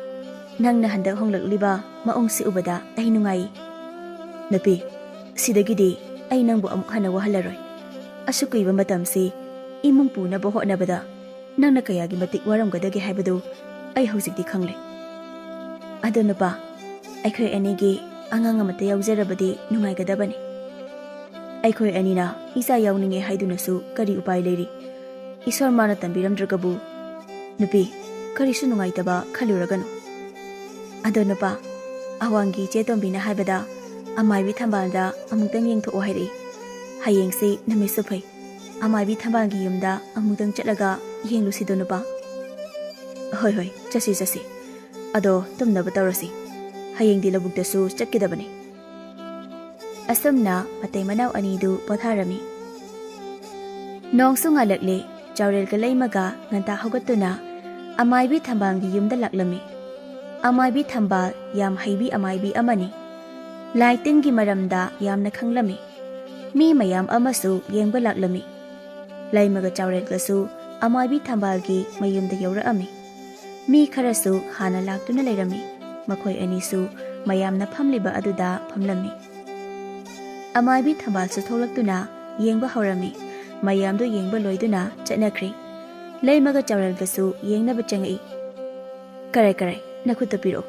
ꯅꯪꯅ ꯍꯟꯗꯛ ꯍꯣꯡꯂꯛꯂꯤꯕ ꯃꯑꯣꯡꯁꯤ ꯎꯕꯗ ꯑꯩ ꯅꯨꯡꯉꯥꯏ꯫ ꯅꯨꯄꯤ, ꯁꯤꯗꯒꯤꯗꯤ ꯑꯩ ꯅꯪꯕꯨ ꯑꯃꯨꯛ ꯍꯟꯅ ꯋꯥꯍꯜꯂꯔꯣꯏ꯫ ꯑꯁꯨꯛ ꯀꯨꯏꯕ ꯃꯇꯝꯁꯤ ꯏꯃꯨꯡ ꯄꯨꯅꯕ ꯍꯣꯠꯅꯕꯗ ꯅꯪꯅ ꯀꯌꯥꯒꯤ ꯃꯇꯤꯛ ꯋꯥꯔꯝꯒꯗꯒꯦ ꯍꯥꯏꯕꯗꯨ ꯑꯩ ꯍꯧꯖꯤꯛꯇꯤ ꯈꯪꯂꯦ꯫ ꯑꯗꯣ ꯅꯨꯄꯥ, ꯑꯩꯈꯣꯏ ꯑꯅꯤꯒꯤ ꯑꯉꯥꯡ ꯑꯃꯠꯇ ꯌꯥꯎꯖꯔꯕꯗꯤ ꯅꯨꯡꯉꯥꯏꯒꯗꯕꯅꯤ꯫ ꯑꯩꯈꯣꯏ ꯑꯅꯤꯅ ꯏꯆꯥ ꯌꯥꯎꯅꯤꯡꯉꯦ ꯍꯥꯏꯗꯨꯅꯁꯨ ꯀꯔꯤ ꯎꯄꯥꯏ ꯂꯩꯔꯤ? ꯏꯁꯣꯔ ꯃꯥꯅ ꯇꯝꯕꯤꯔꯝꯗ꯭ꯔꯒꯕꯨ꯫ ꯅꯨꯄꯤ, ꯀꯔꯤꯁꯨ ꯅꯨꯡꯉꯥꯏꯇꯕ ꯈꯜꯂꯨꯔꯒꯅꯨ꯫ ꯑꯗꯣ ꯅꯨꯄꯥ, ꯑꯋꯥꯡꯒꯤ ꯏꯆꯦ ꯇꯣꯝꯕꯤꯅ ꯍꯥꯏꯕꯗ ꯑꯃꯥꯏꯕꯤ ꯊꯝꯕꯥꯜꯗ ꯑꯃꯨꯛꯇꯪ ꯌꯦꯡꯊꯣꯛꯑꯣ ꯍꯥꯏꯔꯛꯏ꯫ ꯍꯌꯦꯡꯁꯤ ꯅꯨꯃꯤꯠꯁꯨ ꯐꯩ꯫ ꯑꯃꯥꯏꯕꯤ ꯊꯝꯕꯥꯜꯒꯤ ꯌꯨꯝꯗ ꯑꯃꯨꯛꯇꯪ ꯆꯠꯂꯒ ꯌꯦꯡꯂꯨꯁꯤꯗꯣ ꯅꯨꯄꯥ꯫ ꯍꯣꯏ, ꯍꯣꯏ, ꯆꯠꯁꯤ, ꯆꯠꯁꯤ꯫ ꯑꯗꯣ ꯇꯨꯝꯅꯕ ꯇꯧꯔꯁꯤ꯫ ꯍꯌꯦꯡꯗꯤ ꯂꯧꯕꯨꯛꯇꯁꯨ ꯆꯠꯀꯗꯕꯅꯤ꯫ ꯑꯁꯨꯝꯅ ꯃꯇꯩ ꯃꯅꯥꯎ ꯑꯅꯤꯗꯨ ꯄꯣꯊꯥꯔꯝꯃꯤ꯫ ꯅꯣꯡꯁꯨ ꯉꯥꯜꯂꯛꯂꯦ꯫ ꯆꯥꯎꯔꯦꯜꯒ ꯂꯩꯃꯒ ꯉꯟꯇꯥ ꯍꯧꯒꯠꯇꯨꯅ ꯑꯃꯥꯏꯕꯤ ꯊꯝꯕꯥꯜꯒꯤ ꯌꯨꯝꯗ ꯂꯥꯛꯂꯝꯃꯤ꯫ ꯑꯃꯥꯏꯕꯤ ꯊꯝꯕꯥꯜ ꯌꯥꯝ ꯍꯩꯕꯤ ꯑꯃꯥꯏꯕꯤ ꯑꯃꯅꯤ꯫ ꯂꯥꯏ ꯇꯤꯟꯒꯤ ꯃꯔꯝꯗ ꯌꯥꯝꯅ ꯈꯪꯂꯝꯃꯤ꯫ ꯃꯤ ꯃꯌꯥꯝ ꯑꯃꯁꯨ ꯌꯦꯡꯕ ꯂꯥꯛꯂꯝꯃꯤ꯫ ꯂꯩꯃꯒ ꯆꯥꯎꯔꯦꯜꯒꯁꯨ ꯑꯃꯥꯏꯕꯤ ꯊꯝꯕꯥꯜꯒꯤ ꯃꯌꯨꯝꯗ ꯌꯧꯔꯛꯑꯝꯃꯤ꯫ ꯃꯤ ꯈꯔꯁꯨ ꯍꯥꯟꯅ ꯂꯥꯛꯇꯨꯅ ꯂꯩꯔꯝꯃꯤ꯫ ꯃꯈꯣꯏ ꯑꯅꯤꯁꯨ ꯃꯌꯥꯝꯅ ꯐꯝꯂꯤꯕ ꯑꯗꯨꯗ ꯐꯝꯂꯝꯃꯤ꯫ ꯑꯃꯥꯏꯕꯤ ꯊꯝꯕꯥꯜꯁꯨ ꯊꯣꯛꯂꯛꯇꯨꯅ ꯌꯦꯡꯕ ꯍꯧꯔꯝꯃꯤ꯫ ꯃꯌꯥꯝꯗꯨ ꯌꯦꯡꯕ ꯂꯣꯏꯗꯨꯅ ꯆꯠꯅꯈ꯭ꯔꯦ꯫ ꯂꯩꯃꯒ ꯆꯥꯎꯔꯦꯜꯒꯁꯨ ꯌꯦꯡꯅꯕ ꯆꯪꯉꯛꯏ꯫ "ꯀꯔꯥꯏ, ꯀꯔꯥꯏ, ꯅꯈꯨꯠꯇꯨ ꯄꯤꯔꯛꯎ꯫"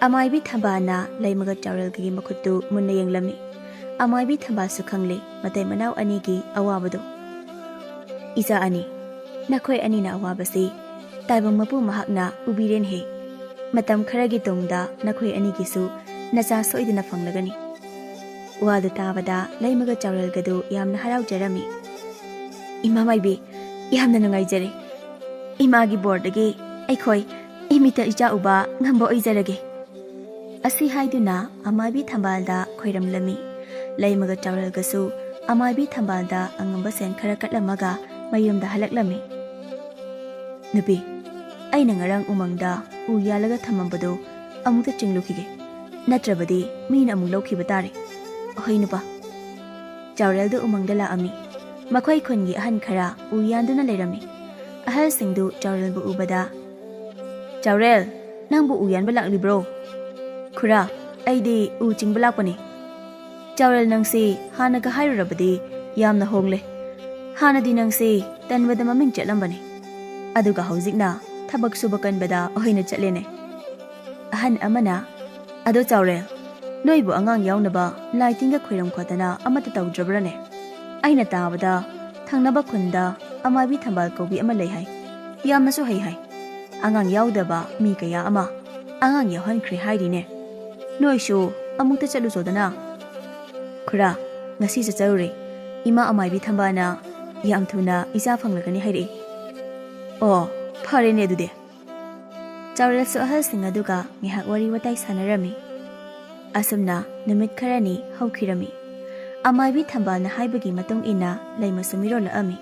ꯑꯃꯥꯏꯕꯤ ꯊꯝꯕꯥꯜꯅ ꯂꯩꯃꯒ ꯆꯥꯎꯔꯦꯜꯒꯤ ꯃꯈꯨꯠꯇꯨ ꯃꯨꯟꯅ ꯌꯦꯡꯂꯝꯃꯤ꯫ ꯑꯃꯥꯏꯕꯤ ꯊꯝꯕꯥꯜꯁꯨ ꯈꯪꯂꯦ ꯃꯇꯩ ꯃꯅꯥꯎ ꯑꯅꯤꯒꯤ ꯑꯋꯥꯕꯗꯨ꯫ "ꯏꯆꯥ ꯑꯅꯤ, ꯅꯈꯣꯏ ꯑꯅꯤꯅ ꯑꯋꯥꯕꯁꯤ ꯇꯥꯏꯕꯪ ꯃꯄꯨ ꯃꯍꯥꯛꯅ ꯎꯕꯤꯔꯦꯅꯦꯍꯦ꯫ ꯃꯇꯝ ꯈꯔꯒꯤ ꯇꯨꯡꯗ ꯅꯈꯣꯏ ꯑꯅꯤꯒꯤꯁꯨ ꯅꯆꯥ ꯁꯣꯏꯗꯅ ꯐꯪꯂꯒꯅꯤ꯫" ꯋꯥꯗꯨ ꯇꯥꯕꯗ ꯂꯩꯃꯒ ꯆꯥꯎꯔꯦꯜꯒꯗꯨ ꯌꯥꯝꯅ ꯍꯔꯥꯎꯖꯔꯝꯃꯤ꯫ "ꯏꯃꯥ ꯃꯥꯏꯕꯤ, ꯌꯥꯝꯅ ꯅꯨꯡꯉꯥꯏꯖꯔꯦ꯫ ꯏꯃꯥꯒꯤ ꯕꯣꯔꯗꯒꯤ ꯑꯩꯈꯣꯏ ꯏꯃꯤꯠꯇ ꯏꯆꯥ ꯎꯕ ꯉꯝꯕ ꯑꯣꯏꯖꯔꯒꯦ꯫" ꯑꯁꯤ ꯍꯥꯏꯗꯨꯅ ꯑꯃꯥꯏꯕꯤ ꯊꯝꯕꯥꯜꯗ ꯈꯣꯏꯔꯝꯂꯝꯃꯤ꯫ ꯂꯩꯃꯒ ꯆꯥꯎꯔꯦꯜꯒꯁꯨ ꯑꯃꯥꯏꯕꯤ ꯊꯝꯕꯥꯜꯗ ꯑꯉꯝꯕ ꯁꯦꯟ ꯈꯔ ꯀꯠꯂꯝꯃꯒ ꯃꯌꯨꯝꯗ ꯍꯜꯂꯛꯂꯝꯃꯤ꯫ "ꯅꯨꯄꯤ, ꯑꯩꯅ ꯉꯔꯥꯡ ꯎꯃꯪꯗ ꯎ ꯌꯥꯜꯂꯒ ꯊꯝꯃꯝꯕꯗꯨ ꯑꯃꯨꯛꯇ ꯆꯤꯡꯂꯨꯈꯤꯒꯦ, ꯅꯠꯇ꯭ꯔꯕꯗꯤ ꯃꯤꯅ ꯑꯃꯨꯛ ꯂꯧꯈꯤꯕ ꯇꯥꯔꯦ꯫" "ꯍꯣꯏ ꯅꯨꯄꯥ꯫" ꯆꯥꯎꯔꯦꯜꯗꯨ ꯎꯃꯪꯗ ꯂꯥꯛꯑꯝꯃꯤ꯫ ꯃꯈꯣꯏ ꯈꯨꯟꯒꯤ ꯑꯍꯟ ꯈꯔ ꯎ ꯌꯥꯟꯗꯨꯅ ꯂꯩꯔꯝꯃꯤ꯫ ꯑꯍꯜꯁꯤꯡꯗꯨ ꯆꯥꯎꯔꯦꯜꯕꯨ ꯎꯕꯗ, "ꯆꯥꯎꯔꯦꯜ, ꯅꯪꯕꯨ ꯎ ꯌꯥꯟꯕ ꯂꯥꯛꯂꯤꯕ꯭ꯔꯣ?" "ꯈꯨꯔꯥ, ꯑꯩꯗꯤ ꯎ ꯆꯤꯡꯕ ꯂꯥꯛꯄꯅꯤ꯫" "ꯆꯥꯎꯔꯦꯜ, ꯅꯪꯁꯤ ꯍꯥꯟꯅꯒ ꯍꯥꯏꯔꯨꯔꯕꯗꯤ ꯌꯥꯝꯅ ꯍꯣꯡꯂꯦ꯫ ꯍꯥꯟꯅꯗꯤ ꯅꯪꯁꯤ ꯇꯟꯕꯗ ꯃꯃꯤꯡ ꯆꯠꯂꯝꯕꯅꯤ, ꯑꯗꯨꯒ ꯍꯧꯖꯤꯛꯅ ꯊꯕꯛ ꯁꯨꯕ ꯀꯟꯕꯗ ꯑꯣꯏꯅ ꯆꯠꯂꯦꯅꯦ꯫" ꯑꯍꯟ ꯑꯃꯅ, "ꯑꯗꯣ ꯆꯥꯎꯔꯦꯜ, ꯅꯣꯏꯕꯨ ꯑꯉꯥꯡ ꯌꯥꯎꯅꯕ ꯂꯥꯏ ꯇꯤꯟꯒ ꯈꯣꯏꯔꯝ ꯈꯣꯠꯇꯅ ꯑꯃꯠꯇ ꯇꯧꯗ꯭ꯔꯕ꯭ꯔꯅꯦ? ꯑꯩꯅ ꯇꯥꯕꯗ ꯊꯪꯅꯕ ꯈꯨꯟꯗ ꯑꯃꯥꯏꯕꯤ ꯊꯝꯕꯥꯜ ꯀꯧꯕꯤ ꯑꯃ ꯂꯩ ꯍꯥꯏ꯫ ꯌꯥꯝꯅꯁꯨ ꯍꯩ ꯍꯥꯏ꯫ ꯑꯉꯥꯡ ꯌꯥꯎꯗꯕ ꯃꯤ ꯀꯌꯥ ꯑꯃ ꯑꯉꯥꯡ ꯌꯥꯎꯍꯟꯈ꯭ꯔꯦ ꯍꯥꯏꯔꯤꯅꯦ꯫ ꯅꯣꯏꯁꯨ ꯑꯃꯨꯛꯇ ꯆꯠꯂꯨꯆꯣꯗꯅ꯫" "ꯈꯨꯔꯥ, ꯉꯁꯤ ꯆꯠꯆꯔꯨꯔꯦ꯫ ꯏꯃꯥ ꯑꯃꯥꯏꯕꯤ ꯊꯝꯕꯥꯜꯅ ꯌꯥꯝ ꯊꯨꯅ ꯏꯆꯥ ꯐꯪꯂꯒꯅꯤ ꯍꯥꯏꯔꯛꯏ꯫" "ꯑꯣ, ꯐꯔꯦꯅꯦ ꯑꯗꯨꯗꯤ꯫" ꯆꯥꯎꯔꯦꯜꯁꯨ ꯑꯍꯜꯁꯤꯡ ꯑꯗꯨꯒ ꯉꯥꯏꯍꯥꯛ ꯋꯥꯔꯤ ꯋꯥꯇꯥꯏ ꯁꯥꯟꯅꯔꯝꯃꯤ꯫ ꯑꯁꯨꯝꯅ ꯅꯨꯃꯤꯠ ꯈꯔꯅꯤ ꯍꯧꯈꯤꯔꯝꯃꯤ꯫ ꯑꯃꯥꯏꯕꯤ ꯊꯝꯕꯥꯜꯅ ꯍꯥꯏꯕꯒꯤ ꯃꯇꯨꯡ ꯏꯟꯅ ꯂꯩꯃꯁꯨ ꯃꯤꯔꯣꯜꯂꯛꯑꯝꯃꯤ꯫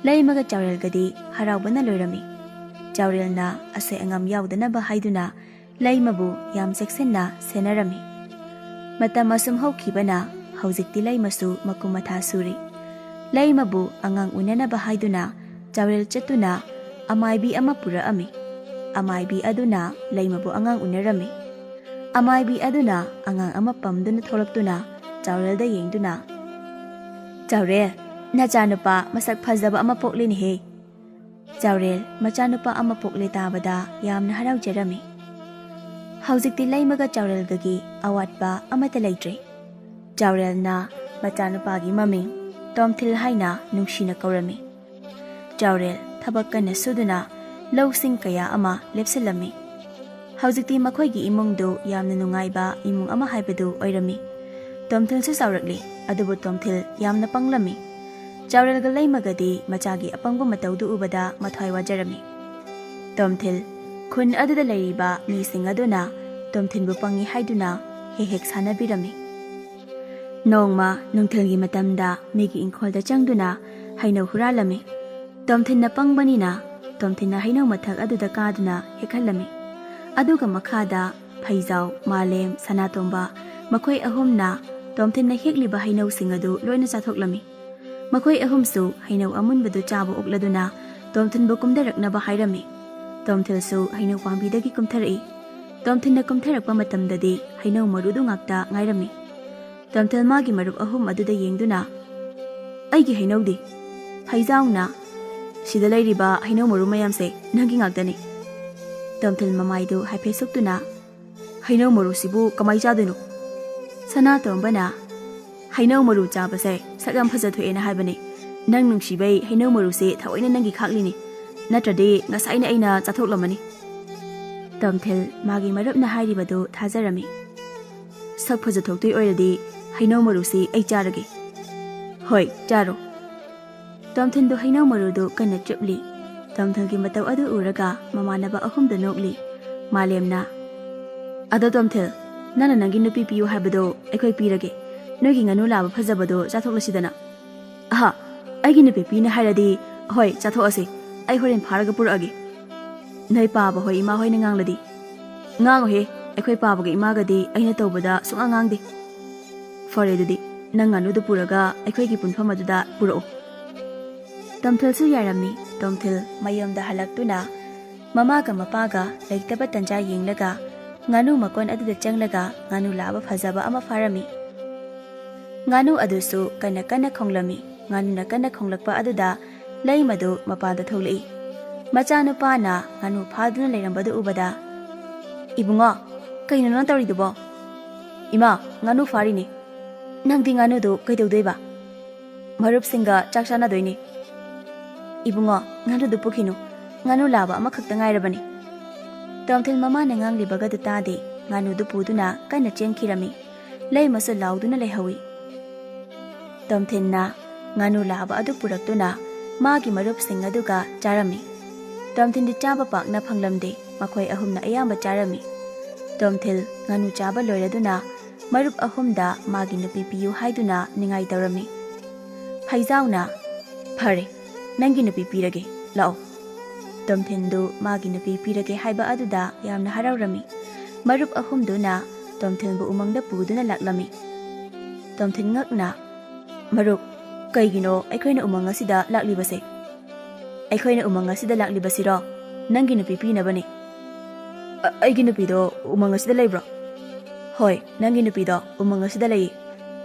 ꯂꯩꯃꯒ ꯆꯥꯎꯔꯦꯜꯒꯗꯤ ꯍꯔꯥꯎꯕꯅ ꯂꯣꯏꯔꯝꯃꯤ꯫ ꯆꯥꯎꯔꯦꯜꯅ ꯑꯁꯣꯏ ꯑꯉꯥꯝ ꯌꯥꯎꯗꯅꯕ ꯍꯥꯏꯗꯨꯅ ꯂꯩꯃꯕꯨ ꯌꯥꯝ ꯆꯦꯛꯁꯤꯟꯅ ꯁꯦꯟꯅꯔꯝꯃꯤ꯫ ꯃꯇꯝ ꯑꯁꯨꯝ ꯍꯧꯈꯤꯕꯅ ꯍꯧꯖꯤꯛꯇꯤ ꯂꯩꯃꯁꯨ ꯃꯀꯨꯝ ꯃꯊꯥ ꯁꯨꯔꯤ꯫ ꯂꯩꯃꯕꯨ ꯑꯉꯥꯡ ꯎꯅꯅꯕ ꯍꯥꯏꯗꯨꯅ ꯆꯥꯎꯔꯦꯜ ꯆꯠꯇꯨꯅ ꯑꯃꯥꯏꯕꯤ ꯑꯃ ꯄꯨꯔꯛꯑꯝꯃꯤ꯫ ꯑꯃꯥꯏꯕꯤ ꯑꯗꯨꯅ ꯂꯩꯃꯕꯨ ꯑꯉꯥꯡ ꯎꯅꯔꯝꯃꯤ꯫ ꯑꯃꯥꯏꯕꯤ ꯑꯗꯨꯅ ꯑꯉꯥꯡ ꯑꯃ ꯄꯝꯗꯨꯅ ꯊꯣꯛꯂꯛꯇꯨꯅ ꯆꯥꯎꯔꯦꯜꯗ ꯌꯦꯡꯗꯨꯅ, "ꯆꯥꯎꯔꯦꯜ, ꯅꯆꯥꯅꯨꯄꯥ ꯃꯁꯛ ꯐꯖꯕ ꯑꯃ ꯄꯣꯛꯂꯦꯅꯦꯍꯦ꯫" ꯆꯥꯎꯔꯦꯜ ꯃꯆꯥꯅꯨꯄꯥ ꯑꯃ ꯄꯣꯛꯂꯦ ꯇꯥꯕꯗ ꯌꯥꯝꯅ ꯍꯔꯥꯎꯖꯔꯝꯃꯤ꯫ ꯍꯧꯖꯤꯛꯇꯤ ꯂꯩꯃꯒ ꯆꯥꯎꯔꯦꯜꯒꯒꯤ ꯑꯋꯥꯠꯄ ꯑꯃꯠꯇ ꯂꯩꯇ꯭ꯔꯦ꯫ ꯆꯥꯎꯔꯦꯜꯅ ꯃꯆꯥꯅꯨꯄꯥꯒꯤ ꯃꯃꯤꯡ ꯇꯣꯝꯊꯤꯜ ꯍꯥꯏꯅ ꯅꯨꯡꯁꯤꯅ ꯀꯧꯔꯝꯃꯤ꯫ ꯆꯥꯎꯔꯦꯜ ꯊꯕꯛ ꯀꯟꯅ ꯁꯨꯗꯨꯅ ꯂꯧꯁꯤꯡ ꯀꯌꯥ ꯑꯃ ꯂꯦꯞꯁꯤꯜꯂꯝꯃꯤ꯫ ꯍꯧꯖꯤꯛꯇꯤ ꯃꯈꯣꯏꯒꯤ ꯏꯃꯨꯡꯗꯨ ꯌꯥꯝꯅ ꯅꯨꯡꯉꯥꯏꯕ ꯏꯃꯨꯡ ꯑꯃ ꯍꯥꯏꯕꯗꯨ ꯑꯣꯏꯔꯝꯃꯤ꯫ ꯇꯣꯝꯊꯤꯜꯁꯨ ꯆꯥꯎꯔꯛꯂꯤ, ꯑꯗꯨꯕꯨ ꯇꯣꯝꯊꯤꯜ ꯌꯥꯝꯅ ꯄꯪꯂꯝꯃꯤ꯫ ꯆꯥꯎꯔꯦꯜꯒ ꯂꯩꯃꯒꯗꯤ ꯃꯆꯥꯒꯤ ꯑꯄꯪꯕ ꯃꯇꯧꯗꯨ ꯎꯕꯗ ꯃꯊ꯭ꯋꯥꯏ ꯋꯥꯖꯔꯝꯃꯤ꯫ ꯇꯣꯝꯊꯤꯜ ꯈꯨꯟ ꯑꯗꯨꯗ ꯂꯩꯔꯤꯕ ꯃꯤꯁꯤꯡ ꯑꯗꯨꯅ ꯇꯣꯝꯊꯤꯜꯕꯨ ꯄꯪꯉꯤ ꯍꯥꯏꯗꯨꯅ ꯍꯦꯛ ꯍꯦꯛ ꯁꯥꯟꯅꯕꯤꯔꯝꯃꯤ꯫ ꯅꯣꯡꯃ ꯅꯨꯡꯊꯤꯜꯒꯤ ꯃꯇꯝꯗ ꯃꯤꯒꯤ ꯏꯪꯈꯣꯜꯗ ꯆꯪꯗꯨꯅ ꯍꯩꯅꯧ ꯍꯨꯔꯥꯜꯂꯝꯃꯤ꯫ ꯇꯣꯝꯊꯤꯟꯅ ꯄꯪꯕꯅꯤꯅ ꯇꯣꯝꯊꯤꯟꯅ ꯍꯩꯅꯧ ꯃꯊꯛ ꯑꯗꯨꯗ ꯀꯥꯗꯨꯅ ꯍꯦꯛꯍꯜꯂꯝꯃꯤ꯫ ꯑꯗꯨꯒ ꯃꯈꯥꯗ ꯐꯩꯖꯥꯎ, ꯃꯥꯂꯦꯝ, ꯁꯅꯥꯇꯣꯝꯕ ꯃꯈꯣꯏ ꯑꯍꯨꯝꯅ ꯇꯣꯝꯊꯤꯟꯅ ꯍꯦꯛꯂꯤꯕ ꯍꯩꯅꯧꯁꯤꯡ ꯑꯗꯨ ꯂꯣꯏꯅ ꯆꯥꯊꯣꯛꯂꯝꯃꯤ꯫ ꯃꯈꯣꯏ ꯑꯍꯨꯝꯁꯨ ꯍꯩꯅꯧ ꯑꯃꯨꯟꯕꯗꯨ ꯆꯥꯕ ꯑꯣꯛꯂꯗꯨꯅ ꯇꯣꯝꯊꯤꯟꯕꯨ ꯀꯨꯝꯊꯔꯛꯅꯕ ꯍꯥꯏꯔꯝꯃꯤ꯫ ꯇꯣꯝꯊꯤꯜꯁꯨ ꯍꯩꯅꯧ ꯄꯥꯝꯕꯤꯗꯒꯤ ꯀꯨꯝꯊꯔꯛꯏ꯫ ꯇꯣꯝꯊꯤꯟꯅ ꯀꯨꯝꯊꯔꯛꯄ ꯃꯇꯝꯗꯗꯤ ꯍꯩꯅꯧ ꯃꯔꯨꯗꯨ ꯉꯥꯛꯇ ꯉꯥꯏꯔꯝꯃꯤ꯫ ꯇꯣꯝꯊꯤꯜ ꯃꯥꯒꯤ ꯃꯔꯨꯞ ꯑꯍꯨꯝ ꯑꯗꯨꯗ ꯌꯦꯡꯗꯨꯅ, "ꯑꯩꯒꯤ ꯍꯩꯅꯧꯗꯤ?" ꯐꯩꯖꯥꯎꯅ, "ꯁꯤꯗ ꯂꯩꯔꯤꯕ ꯍꯩꯅꯧ ꯃꯔꯨ ꯃꯌꯥꯝꯁꯦ ꯅꯪꯒꯤ ꯉꯥꯛꯇꯅꯤ꯫" ꯇꯣꯝꯊꯤꯜ ꯃꯃꯥꯏꯗꯨ ꯍꯥꯏꯐꯦꯠ ꯁꯨꯛꯇꯨꯅ, "ꯍꯩꯅꯧ ꯃꯔꯨꯁꯤꯕꯨ ꯀꯃꯥꯏ ꯆꯥꯗꯣꯏꯅꯣ?" ꯁꯅꯥꯇꯣꯝꯕꯅ, "ꯍꯩꯅꯧ ꯃꯔꯨ ꯆꯥꯕꯁꯦ ꯁꯛ ꯌꯥꯝ ꯐꯖꯊꯣꯛꯑꯦꯅ ꯍꯥꯏꯕꯅꯦ꯫ ꯅꯪ ꯅꯨꯡꯁꯤꯕꯩ ꯍꯩꯅꯧ ꯃꯔꯨꯁꯦ ꯊꯑꯣꯏꯅ ꯅꯪꯒꯤ ꯈꯥꯛꯂꯤꯅꯤ, ꯅꯠꯇ꯭ꯔꯗꯤ ꯉꯁꯥꯏꯅ ꯑꯩꯅ ꯆꯥꯊꯣꯛꯂꯝꯃꯅꯤ꯫" ꯇꯣꯝꯊꯤꯜ ꯃꯥꯒꯤ ꯃꯔꯨꯞꯅ ꯍꯥꯏꯔꯤꯕꯗꯨ ꯊꯥꯖꯔꯝꯃꯤ꯫ "ꯁꯛ ꯐꯖꯊꯣꯛꯇꯣꯏ ꯑꯣꯏꯔꯗꯤ ꯍꯩꯅꯧ ꯃꯔꯨꯁꯤ ꯑꯩ ꯆꯥꯔꯒꯦ꯫" "ꯍꯣꯏ, ꯆꯥꯔꯣ꯫" ꯇꯣꯝꯊꯤꯟꯗꯨ ꯍꯩꯅꯧ ꯃꯔꯨꯗꯨ ꯀꯟꯅ ꯆꯨꯞꯂꯤ꯫ ꯇꯣꯝꯊꯤꯜꯒꯤ ꯃꯇꯧ ꯑꯗꯨ ꯎꯔꯒ ꯃꯃꯥꯟꯅꯕ ꯑꯍꯨꯝꯗꯨ ꯅꯣꯛꯂꯤ꯫ ꯃꯥꯂꯦꯝꯅ, "ꯑꯗꯣ ꯇꯣꯝꯊꯤꯜ, ꯅꯪꯅ ꯅꯪꯒꯤ ꯅꯨꯄꯤ ꯄꯤꯌꯨ ꯍꯥꯏꯕꯗꯣ ꯑꯩꯈꯣꯏ ꯄꯤꯔꯒꯦ꯫ ꯅꯣꯏꯒꯤ ꯉꯥꯅꯨ ꯂꯥꯕ ꯐꯖꯕꯗꯣ ꯆꯥꯊꯣꯛꯂꯁꯤꯗꯅ꯫" "ꯑꯍꯥ, ꯑꯩꯒꯤ ꯅꯨꯄꯤ ꯄꯤꯅꯤ ꯍꯥꯏꯔꯗꯤ ꯍꯣꯏ, ꯆꯥꯊꯣꯛꯑꯁꯤ꯫ ꯑꯩ ꯍꯣꯔꯦꯟ ꯐꯥꯔꯒ ꯄꯨꯔꯛꯑꯒꯦ꯫" "ꯅꯣꯏ ꯄꯥꯕ ꯍꯣꯏ, ꯏꯃꯥ ꯍꯣꯏꯅ ꯉꯥꯡꯂꯗꯤ?" "ꯉꯥꯡꯉꯨꯍꯦ, ꯑꯩꯈꯣꯏ ꯄꯥꯕꯒ ꯏꯃꯥꯒꯗꯤ ꯑꯩꯅ ꯇꯧꯕꯗ ꯁꯨꯡꯉꯥꯡ ꯉꯥꯡꯗꯦ꯫" "ꯐꯔꯦ, ꯑꯗꯨꯗꯤ ꯅꯪ ꯉꯥꯅꯨꯗꯨ ꯄꯨꯔꯒ ꯑꯩꯈꯣꯏꯒꯤ ꯄꯨꯟꯐꯝ ꯑꯗꯨꯗ ꯄꯨꯔꯛꯑꯣ꯫" ꯇꯣꯝꯊꯤꯜꯁꯨ ꯌꯥꯔꯝꯃꯤ꯫ ꯇꯣꯝꯊꯤꯜ ꯃꯌꯨꯝꯗ ꯍꯜꯂꯛꯇꯨꯅ ꯃꯃꯥꯒ ꯃꯄꯥꯒ ꯂꯩꯇꯕ ꯇꯟꯖꯥ ꯌꯦꯡꯂꯒ ꯉꯥꯅꯨ ꯃꯀꯣꯟ ꯑꯗꯨꯗ ꯆꯪꯂꯒ ꯉꯥꯅꯨ ꯂꯥꯕ ꯐꯖꯕ ꯑꯃ ꯐꯥꯔꯝꯃꯤ꯫ ꯉꯥꯅꯨ ꯑꯗꯨꯁꯨ ꯀꯟꯅ ꯀꯟꯅ ꯈꯣꯡꯂꯝꯃꯤ꯫ ꯉꯥꯅꯨꯅ ꯀꯟꯅ ꯈꯣꯡꯂꯛꯄ ꯑꯗꯨꯗ ꯂꯩꯃꯗꯨ ꯃꯄꯥꯟꯗ ꯊꯣꯛꯂꯛꯏ꯫ ꯃꯆꯥꯅꯨꯄꯥꯅ ꯉꯥꯅꯨ ꯐꯥꯗꯨꯅ ꯂꯩꯔꯝꯕꯗꯨ ꯎꯕꯗ, "ꯏꯕꯨꯡꯉꯣ, ꯀꯩꯅꯣ ꯅꯪ ꯇꯧꯔꯤꯗꯨꯕꯣ?" "ꯏꯃꯥ, ꯉꯥꯅꯨ ꯐꯥꯔꯤꯅꯤ꯫" "ꯅꯪꯗꯤ ꯉꯥꯅꯨꯗꯨ ꯀꯩꯗꯧꯗꯣꯏꯕ?" "ꯃꯔꯨꯞꯁꯤꯡꯒ ꯆꯥꯛ ꯆꯥꯅꯗꯣꯏꯅꯤ꯫" "ꯏꯕꯨꯡꯉꯣ, ꯉꯥꯅꯨꯗꯨ ꯄꯨꯈꯤꯅꯨ, ꯉꯥꯅꯨ ꯂꯥꯕ ꯑꯃꯈꯛꯇ ꯉꯥꯏꯔꯕꯅꯤ꯫" ꯇꯣꯝꯊꯤꯜ ꯃꯃꯥꯅ ꯉꯥꯡꯂꯤꯕꯒꯗꯨ ꯇꯥꯗꯦ, ꯉꯥꯅꯨꯗꯨ ꯄꯨꯗꯨꯅ ꯀꯟꯅ ꯆꯦꯟꯈꯤꯔꯝꯃꯤ꯫ ꯂꯩꯃꯁꯨ ꯂꯥꯎꯗꯨꯅ ꯂꯩꯍꯧꯏ꯫ ꯇꯣꯝꯊꯤꯟꯅ ꯉꯥꯅꯨ ꯂꯥꯕ ꯑꯗꯨ ꯄꯨꯔꯛꯇꯨꯅ ꯃꯥꯒꯤ ꯃꯔꯨꯞꯁꯤꯡ ꯑꯗꯨꯒ ꯆꯥꯔꯝꯃꯤ꯫ ꯇꯣꯝꯊꯤꯟꯗꯤ ꯆꯥꯕ ꯄꯥꯛꯅ ꯐꯪꯂꯝꯗꯦ, ꯃꯈꯣꯏ ꯑꯍꯨꯝꯅ ꯑꯌꯥꯝꯕ ꯆꯥꯔꯝꯃꯤ꯫ ꯇꯣꯝꯊꯤꯜ ꯉꯥꯅꯨ ꯆꯥꯕ ꯂꯣꯏꯔꯗꯨꯅ ꯃꯔꯨꯞ ꯑꯍꯨꯝꯗ ꯃꯥꯒꯤ ꯅꯨꯄꯤ ꯄꯤꯌꯨ ꯍꯥꯏꯗꯨꯅ ꯅꯤꯡꯉꯥꯏ ꯇꯧꯔꯝꯃꯤ꯫ ꯐꯩꯖꯥꯎꯅ, "ꯐꯔꯦ, ꯅꯪꯒꯤ ꯅꯨꯄꯤ ꯄꯤꯔꯒꯦ, ꯂꯥꯛꯑꯣ꯫" ꯇꯣꯝꯊꯤꯟꯗꯨ ꯃꯥꯒꯤ ꯅꯨꯄꯤ ꯄꯤꯔꯒꯦ ꯍꯥꯏꯕ ꯑꯗꯨꯗ ꯌꯥꯝꯅ ꯍꯔꯥꯎꯔꯝꯃꯤ꯫ ꯃꯔꯨꯞ ꯑꯍꯨꯝꯗꯨꯅ ꯇꯣꯝꯊꯤꯟꯕꯨ ꯎꯃꯪꯗ ꯄꯨꯗꯨꯅ ꯂꯥꯛꯂꯝꯃꯤ꯫ ꯇꯣꯝꯊꯤꯟ ꯉꯛꯅ, "ꯃꯔꯨꯞ, ꯀꯩꯒꯤꯅꯣ ꯑꯩꯈꯣꯏꯅ ꯎꯃꯪ ꯑꯁꯤꯗ ꯂꯥꯛꯂꯤꯕꯁꯦ?" "ꯑꯩꯈꯣꯏꯅ ꯎꯃꯪ ꯑꯁꯤꯗ ꯂꯥꯛꯂꯤꯕꯁꯤꯔꯣ? ꯅꯪꯒꯤ ꯅꯨꯄꯤ ꯄꯤꯅꯕꯅꯤ꯫" "ꯑ-, ꯑꯩꯒꯤ ꯅꯨꯄꯤꯗꯣ ꯎꯃꯪ ꯑꯁꯤꯗ ꯂꯩꯕ꯭ꯔꯣ?" "ꯍꯣꯏ, ꯅꯪꯒꯤ ꯅꯨꯄꯤꯗꯣ ꯎꯃꯪ ꯑꯁꯤꯗ ꯂꯩꯌꯦ꯫"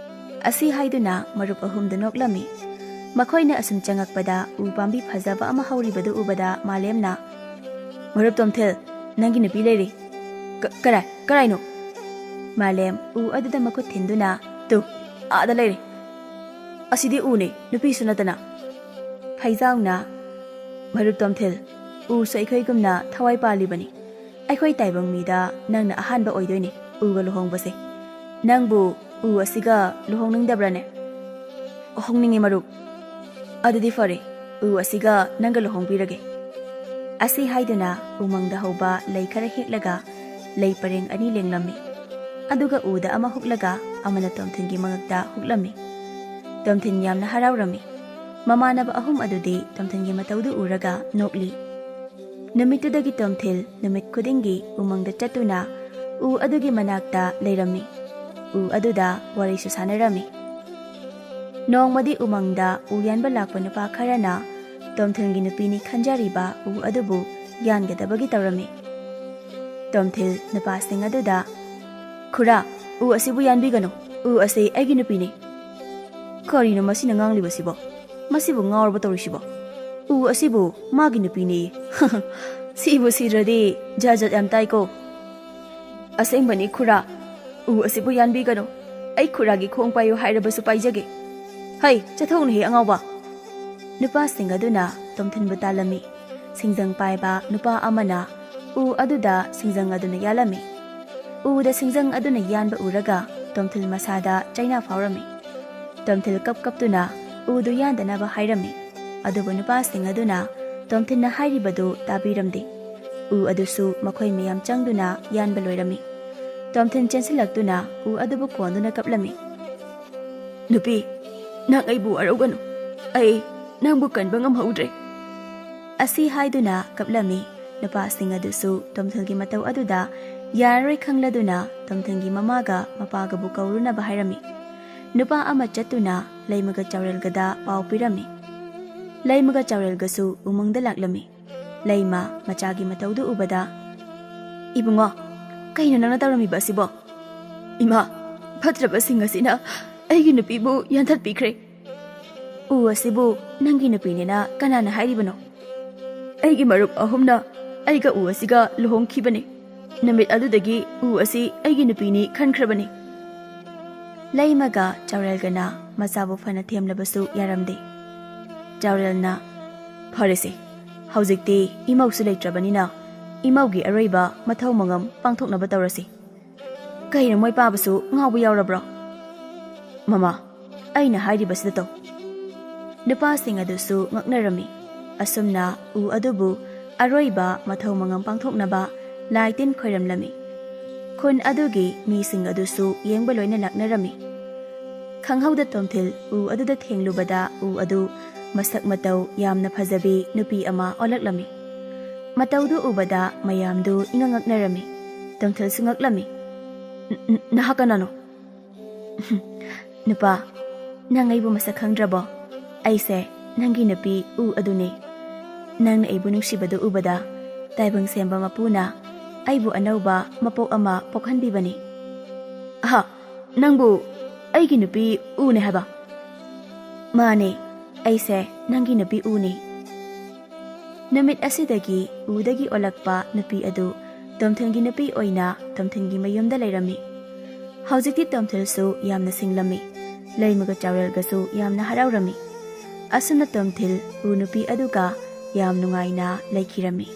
ꯑꯁꯤ ꯍꯥꯏꯗꯨꯅ ꯃꯔꯨꯞ ꯑꯍꯨꯝꯗꯨ ꯅꯣꯛꯂꯝꯃꯤ꯫ ꯃꯈꯣꯏꯅ ꯑꯁꯨꯝ ꯆꯪꯉꯛꯄꯗ ꯎ ꯄꯥꯝꯕꯤ ꯐꯖꯕ ꯑꯃ ꯍꯧꯔꯤꯕꯗꯨ ꯎꯕꯗ ꯃꯥꯂꯦꯝꯅ, "ꯃꯔꯨꯞ ꯇꯣꯝꯊꯤꯜ, ꯅꯪꯒꯤ ꯅꯨꯄꯤ ꯂꯩꯔꯦ꯫" "ꯀ-, ꯀꯔꯥꯏ, ꯀꯔꯥꯏꯅꯣ?" ꯃꯥꯂꯦꯝ ꯎ ꯑꯗꯨꯗ ꯃꯈꯨꯠ ꯊꯤꯟꯗꯨꯅ, "ꯇꯨ, ꯑꯥꯗ ꯂꯩꯔꯦ꯫ ꯑꯁꯤꯗꯤ ꯎꯅꯦ, ꯅꯨꯄꯤꯁꯨ ꯅꯠꯇꯅ꯫" ꯐꯩꯖꯥꯎꯅ, "ꯃꯔꯨꯞ ꯇꯣꯝꯊꯤꯜ, ꯎꯁꯨ ꯑꯩꯈꯣꯏꯒꯨꯝꯅ ꯊꯋꯥꯏ ꯄꯥꯜꯂꯤꯕꯅꯤ꯫ ꯑꯩꯈꯣꯏ ꯇꯥꯏꯕꯪ ꯃꯤꯗ ꯅꯪꯅ ꯑꯍꯥꯟꯕ ꯑꯣꯏꯗꯣꯏꯅꯤ ꯎꯒ ꯂꯨꯍꯣꯡꯕꯁꯦ꯫ ꯅꯪꯕꯨ ꯎ ꯑꯁꯤꯒ ꯂꯨꯍꯣꯡꯅꯤꯡꯗꯕ꯭ꯔꯥꯅꯦ?" "ꯍꯣꯡꯅꯤꯡꯉꯤ ꯃꯔꯨꯞ꯫" "ꯑꯗꯨꯗꯤ ꯐꯔꯦ, ꯎ ꯑꯁꯤꯒ ꯅꯪꯒ ꯂꯨꯍꯣꯡꯕꯤꯔꯒꯦ꯫" ꯑꯁꯤ ꯍꯥꯏꯗꯨꯅ ꯎꯃꯪꯗ ꯍꯧꯕ ꯂꯩ ꯈꯔ ꯍꯦꯛꯂꯒ ꯂꯩ ꯄꯔꯦꯡ ꯑꯅꯤ ꯂꯦꯡꯂꯝꯃꯤ꯫ ꯑꯗꯨꯒ ꯎꯗ ꯑꯃ ꯍꯨꯛꯂꯒ ꯑꯃꯅ ꯇꯣꯝꯊꯤꯟꯒꯤ ꯃꯉꯛꯇ ꯍꯨꯛꯂꯝꯃꯤ꯫ ꯇꯣꯝꯊꯤꯟ ꯌꯥꯝꯅ ꯍꯔꯥꯎꯔꯝꯃꯤ꯫ ꯃꯃꯥꯟꯅꯕ ꯑꯍꯨꯝ ꯑꯗꯨꯗꯤ ꯇꯣꯝꯊꯤꯟꯒꯤ ꯃꯇꯧꯗꯨ ꯎꯔꯒ ꯅꯣꯛꯂꯤ꯫ ꯅꯨꯃꯤꯠꯇꯨꯗꯒꯤ ꯇꯣꯝꯊꯤꯜ ꯅꯨꯃꯤꯠ ꯈꯨꯗꯤꯡꯒꯤ ꯎꯃꯪꯗ ꯆꯠꯇꯨꯅ ꯎ ꯑꯗꯨꯒꯤ ꯃꯅꯥꯛꯇ ꯂꯩꯔꯝꯃꯤ꯫ ꯎ ꯑꯗꯨꯗ ꯋꯥꯔꯤꯁꯨ ꯁꯥꯟꯅꯔꯝꯃꯤ꯫ ꯅꯣꯡꯃꯗꯤ ꯎꯃꯪꯗ ꯎ ꯌꯥꯟꯕ ꯂꯥꯛꯄ ꯅꯨꯄꯥ ꯈꯔꯅ ꯇꯣꯝꯊꯤꯜꯒꯤ ꯅꯨꯄꯤꯅꯤ ꯈꯟꯖꯔꯤꯕ ꯎ ꯑꯗꯨꯕꯨ ꯌꯥꯟꯒꯗꯕꯒꯤ ꯇꯧꯔꯝꯃꯤ꯫ ꯇꯣꯝꯊꯤꯜ ꯅꯨꯄꯥꯁꯤꯡ ꯑꯗꯨꯗ, "ꯈꯨꯔꯥ, ꯎ ꯑꯁꯤꯕꯨ ꯌꯥꯟꯕꯤꯒꯅꯨ꯫ ꯎ ꯑꯁꯤ ꯑꯩꯒꯤ ꯅꯨꯄꯤꯅꯤ꯫" "ꯀꯔꯤꯅꯣ ꯃꯁꯤꯅ ꯉꯥꯡꯂꯤꯕꯁꯤꯕꯣ? ꯃꯁꯤꯕꯨ ꯉꯥꯎꯔꯕ ꯇꯧꯔꯤꯁꯤꯕꯣ? ꯎ ꯑꯁꯤꯕꯨ ꯃꯥꯒꯤ ꯅꯨꯄꯤꯅꯦꯌꯦ꯫ ꯁꯤꯕꯨ ꯁꯤꯗ꯭ꯔꯗꯤ ꯖꯥꯠ ꯖꯥꯠ ꯌꯥꯝ ꯇꯥꯏꯀꯣ꯫" "ꯑꯁꯦꯡꯕꯅꯤ ꯈꯨꯔꯥ, ꯎ ꯑꯁꯤꯕꯨ ꯌꯥꯟꯕꯤꯒꯅꯨ꯫ ꯑꯩ ꯈꯨꯔꯥꯒꯤ ꯈꯣꯡ ꯄꯥꯏꯌꯨ ꯍꯥꯏꯔꯕꯁꯨ ꯄꯥꯏꯖꯒꯦ꯫ ꯍꯩ, ꯆꯠꯊꯣꯛꯎꯅꯦꯍꯦ ꯑꯉꯥꯎꯕ!" ꯅꯨꯄꯥꯁꯤꯡ ꯑꯗꯨꯅ ꯇꯣꯝꯊꯤꯟꯕꯨ ꯇꯥꯜꯂꯝꯃꯤ꯫ ꯁꯤꯡꯖꯪ ꯄꯥꯏꯕ ꯅꯨꯄꯥ ꯑꯃꯅ ꯎ ꯑꯗꯨꯗ ꯁꯤꯡꯖꯪ ꯑꯗꯨꯅ ꯌꯥꯜꯂꯝꯃꯤ꯫ ꯎꯗ ꯁꯤꯡꯖꯪ ꯑꯗꯨꯅ ꯌꯥꯟꯕ ꯎꯔꯒ ꯇꯣꯝꯊꯤꯟ ꯃꯁꯥꯗ ꯆꯩꯅꯥ ꯐꯥꯎꯔꯝꯃꯤ꯫ ꯇꯣꯝꯊꯤꯟ ꯀꯞ ꯀꯞꯇꯨꯅ ꯎꯗꯨ ꯌꯥꯟꯗꯅꯕ ꯍꯥꯏꯔꯝꯃꯤ꯫ ꯑꯗꯨꯕꯨ ꯅꯨꯄꯥꯁꯤꯡ ꯑꯗꯨꯅ ꯇꯣꯝꯊꯤꯟꯅ ꯍꯥꯏꯔꯤꯕꯗꯨ ꯇꯥꯕꯤꯔꯝꯗꯦ꯫ ꯎ ꯑꯗꯨꯁꯨ ꯃꯈꯣꯏ ꯃꯌꯥꯝ ꯆꯪꯗꯨꯅ ꯌꯥꯟꯕ ꯂꯣꯏꯔꯝꯃꯤ꯫ ꯇꯣꯝꯊꯤꯟ ꯆꯦꯟꯁꯤꯜꯂꯛꯇꯨꯅ ꯎ ꯑꯗꯨꯕꯨ ꯀꯣꯟꯗꯨꯅ ꯀꯞꯂꯝꯃꯤ꯫ "ꯅꯨꯄꯤ, ꯅꯪ ꯑꯩꯕꯨ ꯋꯥꯔꯧꯒꯅꯨ꯫ ꯑꯩ ꯅꯪꯕꯨ ꯀꯟꯕ ꯉꯝꯍꯧꯗ꯭ꯔꯦ꯫" ꯑꯁꯤ ꯍꯥꯏꯗꯨꯅ ꯀꯞꯂꯝꯃꯤ꯫ ꯅꯨꯄꯥꯁꯤꯡ ꯑꯗꯨꯁꯨ ꯇꯣꯝꯊꯤꯟꯒꯤ ꯃꯇꯧ ꯑꯗꯨꯗ ꯌꯥꯔꯔꯣꯏ ꯈꯪꯂꯗꯨꯅ ꯇꯣꯝꯊꯤꯟꯒꯤ ꯃꯃꯥꯒ ꯃꯄꯥꯒꯕꯨ ꯀꯧꯔꯨꯅꯕ ꯍꯥꯏꯔꯝꯃꯤ꯫ ꯅꯨꯄꯥ ꯑꯃ ꯆꯠꯇꯨꯅ ꯂꯩꯃꯒ ꯆꯥꯎꯔꯦꯜꯒꯗ ꯄꯥꯎ ꯄꯤꯔꯝꯃꯤ꯫ ꯂꯩꯃꯒ ꯆꯥꯎꯔꯦꯜꯒꯁꯨ ꯎꯃꯪꯗ ꯂꯥꯛꯂꯝꯃꯤ꯫ ꯂꯩꯃ ꯃꯆꯥꯒꯤ ꯃꯇꯧꯗꯨ ꯎꯕꯗ, "ꯏꯕꯨꯡꯉꯣ, ꯀꯩꯅꯣ ꯅꯪꯅ ꯇꯧꯔꯝꯃꯤꯕ ꯑꯁꯤꯕꯣ?" "ꯏꯃꯥ, ꯐꯠꯇ꯭ꯔꯕꯁꯤꯡ ꯑꯁꯤꯅ ꯑꯩꯒꯤ ꯅꯨꯄꯤꯕꯨ ꯌꯥꯟꯊꯠꯄꯤꯈ꯭ꯔꯦ꯫" "ꯎ ꯑꯁꯤꯕꯨ ꯅꯪꯒꯤ ꯅꯨꯄꯤꯅꯦꯅ ꯀꯅꯥꯅ ꯍꯥꯏꯔꯤꯕꯅꯣ?" "ꯑꯩꯒꯤ ꯃꯔꯨꯞ ꯑꯍꯨꯝꯅ ꯑꯩꯒ ꯎ ꯑꯁꯤꯒ ꯂꯨꯍꯣꯡꯈꯤꯕꯅꯤ꯫ ꯅꯨꯃꯤꯠ ꯑꯗꯨꯗꯒꯤ ꯎ ꯑꯁꯤ ꯑꯩꯒꯤ ꯅꯨꯄꯤꯅꯤ ꯈꯟꯈ꯭ꯔꯕꯅꯤ꯫" ꯂꯩꯃꯒ ꯆꯥꯎꯔꯦꯜꯒꯅ ꯃꯆꯥꯕꯨ ꯐꯅ ꯊꯦꯝꯂꯕꯁꯨ ꯌꯥꯔꯝꯗꯦ꯫ ꯆꯥꯎꯔꯦꯜꯅ, "ꯐꯔꯦꯁꯦ, ꯍꯧꯖꯤꯛꯇꯤ ꯏꯃꯧꯁꯨ ꯂꯩꯇ꯭ꯔꯕꯅꯤꯅ ꯏꯃꯧꯒꯤ ꯑꯔꯣꯏꯕ ꯃꯊꯧ ꯃꯉꯝ ꯄꯥꯡꯊꯣꯛꯅꯕ ꯇꯧꯔꯁꯤ꯫" "ꯀꯩꯅꯣ, ꯃꯣꯏ ꯄꯥꯕꯁꯨ ꯉꯥꯎꯕ ꯌꯥꯎꯔꯕ꯭ꯔꯣ?" "ꯃꯃꯥ, ꯑꯩꯅ ꯍꯥꯏꯔꯤꯕꯁꯤꯗ ꯇꯧ꯫" ꯅꯨꯄꯥꯁꯤꯡ ꯑꯗꯨꯁꯨ ꯉꯛꯅꯔꯝꯃꯤ꯫ ꯑꯁꯨꯝꯅ ꯎ ꯑꯗꯨꯕꯨ ꯑꯔꯣꯏꯕ ꯃꯊꯧ ꯃꯉꯝ ꯄꯥꯡꯊꯣꯛꯅꯕ ꯂꯥꯏ ꯇꯤꯟ ꯈꯣꯏꯔꯝꯂꯝꯃꯤ꯫ ꯈꯨꯟ ꯑꯗꯨꯒꯤ ꯃꯤꯁꯤꯡ ꯑꯗꯨꯁꯨ ꯌꯦꯡꯕ ꯂꯣꯏꯅ ꯂꯥꯛꯅꯔꯝꯃꯤ꯫ ꯈꯪꯍꯧꯗ ꯇꯣꯝꯊꯤꯜ ꯎ ꯑꯗꯨꯗ ꯊꯦꯡꯂꯨꯕꯗ ꯎ ꯑꯗꯨ ꯃꯁꯛ ꯃꯇꯧ ꯌꯥꯝꯅ ꯐꯖꯕꯤ ꯅꯨꯄꯤ ꯑꯃ ꯑꯣꯜꯂꯛꯂꯝꯃꯤ꯫ ꯃꯇꯧꯗꯨ ꯎꯕꯗ ꯃꯌꯥꯝꯗꯨ ꯏꯉꯛ ꯉꯛꯅꯔꯝꯃꯤ꯫ ꯇꯣꯝꯊꯤꯜꯁꯨ ꯉꯛꯂꯝꯃꯤ꯫ "ꯅ-, ꯅ-, ꯅꯍꯥꯛ ꯀꯅꯥꯅꯣ?" "ꯅꯨꯄꯥ, ꯅꯪ ꯑꯩꯕꯨ ꯃꯁꯛ ꯈꯪꯗ꯭ꯔꯕꯣ? ꯑꯩꯁꯦ ꯅꯪꯒꯤ ꯅꯨꯄꯤ ꯎ ꯑꯗꯨꯅꯤ꯫ ꯅꯪꯅ ꯑꯩꯕꯨ ꯅꯨꯡꯁꯤꯕꯗꯨ ꯎꯕꯗ ꯇꯥꯏꯕꯪ ꯁꯦꯝꯕ ꯃꯄꯨꯅ ꯑꯩꯕꯨ ꯑꯅꯧꯕ ꯃꯄꯣꯛ ꯑꯃ ꯄꯣꯛꯍꯟꯕꯤꯕꯅꯤ꯫" "ꯑꯍ, ꯅꯪꯕꯨ ꯑꯩꯒꯤ ꯅꯨꯄꯤ ꯎꯅꯦ ꯍꯥꯏꯕ?" "ꯃꯥꯅꯦ, ꯑꯩꯁꯦ ꯅꯪꯒꯤ ꯅꯨꯄꯤ ꯎꯅꯤ꯫" ꯅꯨꯃꯤꯠ ꯑꯁꯤꯗꯒꯤ ꯎꯗꯒꯤ ꯑꯣꯜꯂꯛꯄ ꯅꯨꯄꯤ ꯑꯗꯨ ꯇꯣꯝꯊꯤꯟꯒꯤ ꯅꯨꯄꯤ ꯑꯣꯏꯅ ꯇꯣꯝꯊꯤꯟꯒꯤ ꯃꯌꯨꯝꯗ ꯂꯩꯔꯝꯃꯤ꯫ ꯍꯧꯖꯤꯛꯇꯤ ꯇꯣꯝꯊꯤꯜꯁꯨ ꯌꯥꯝꯅ ꯁꯤꯡꯂꯝꯃꯤ꯫ ꯂꯩꯃꯒ ꯆꯥꯎꯔꯦꯜꯒꯁꯨ ꯌꯥꯝꯅ ꯍꯔꯥꯎꯔꯝꯃꯤ꯫ ꯑꯁꯨꯝꯅ ꯇꯣꯝꯊꯤꯜ ꯎ ꯅꯨꯄꯤ ꯑꯗꯨꯒ ꯌꯥꯝ ꯅꯨꯡꯉꯥꯏꯅ ꯂꯩꯈꯤꯔꯝꯃꯤ꯫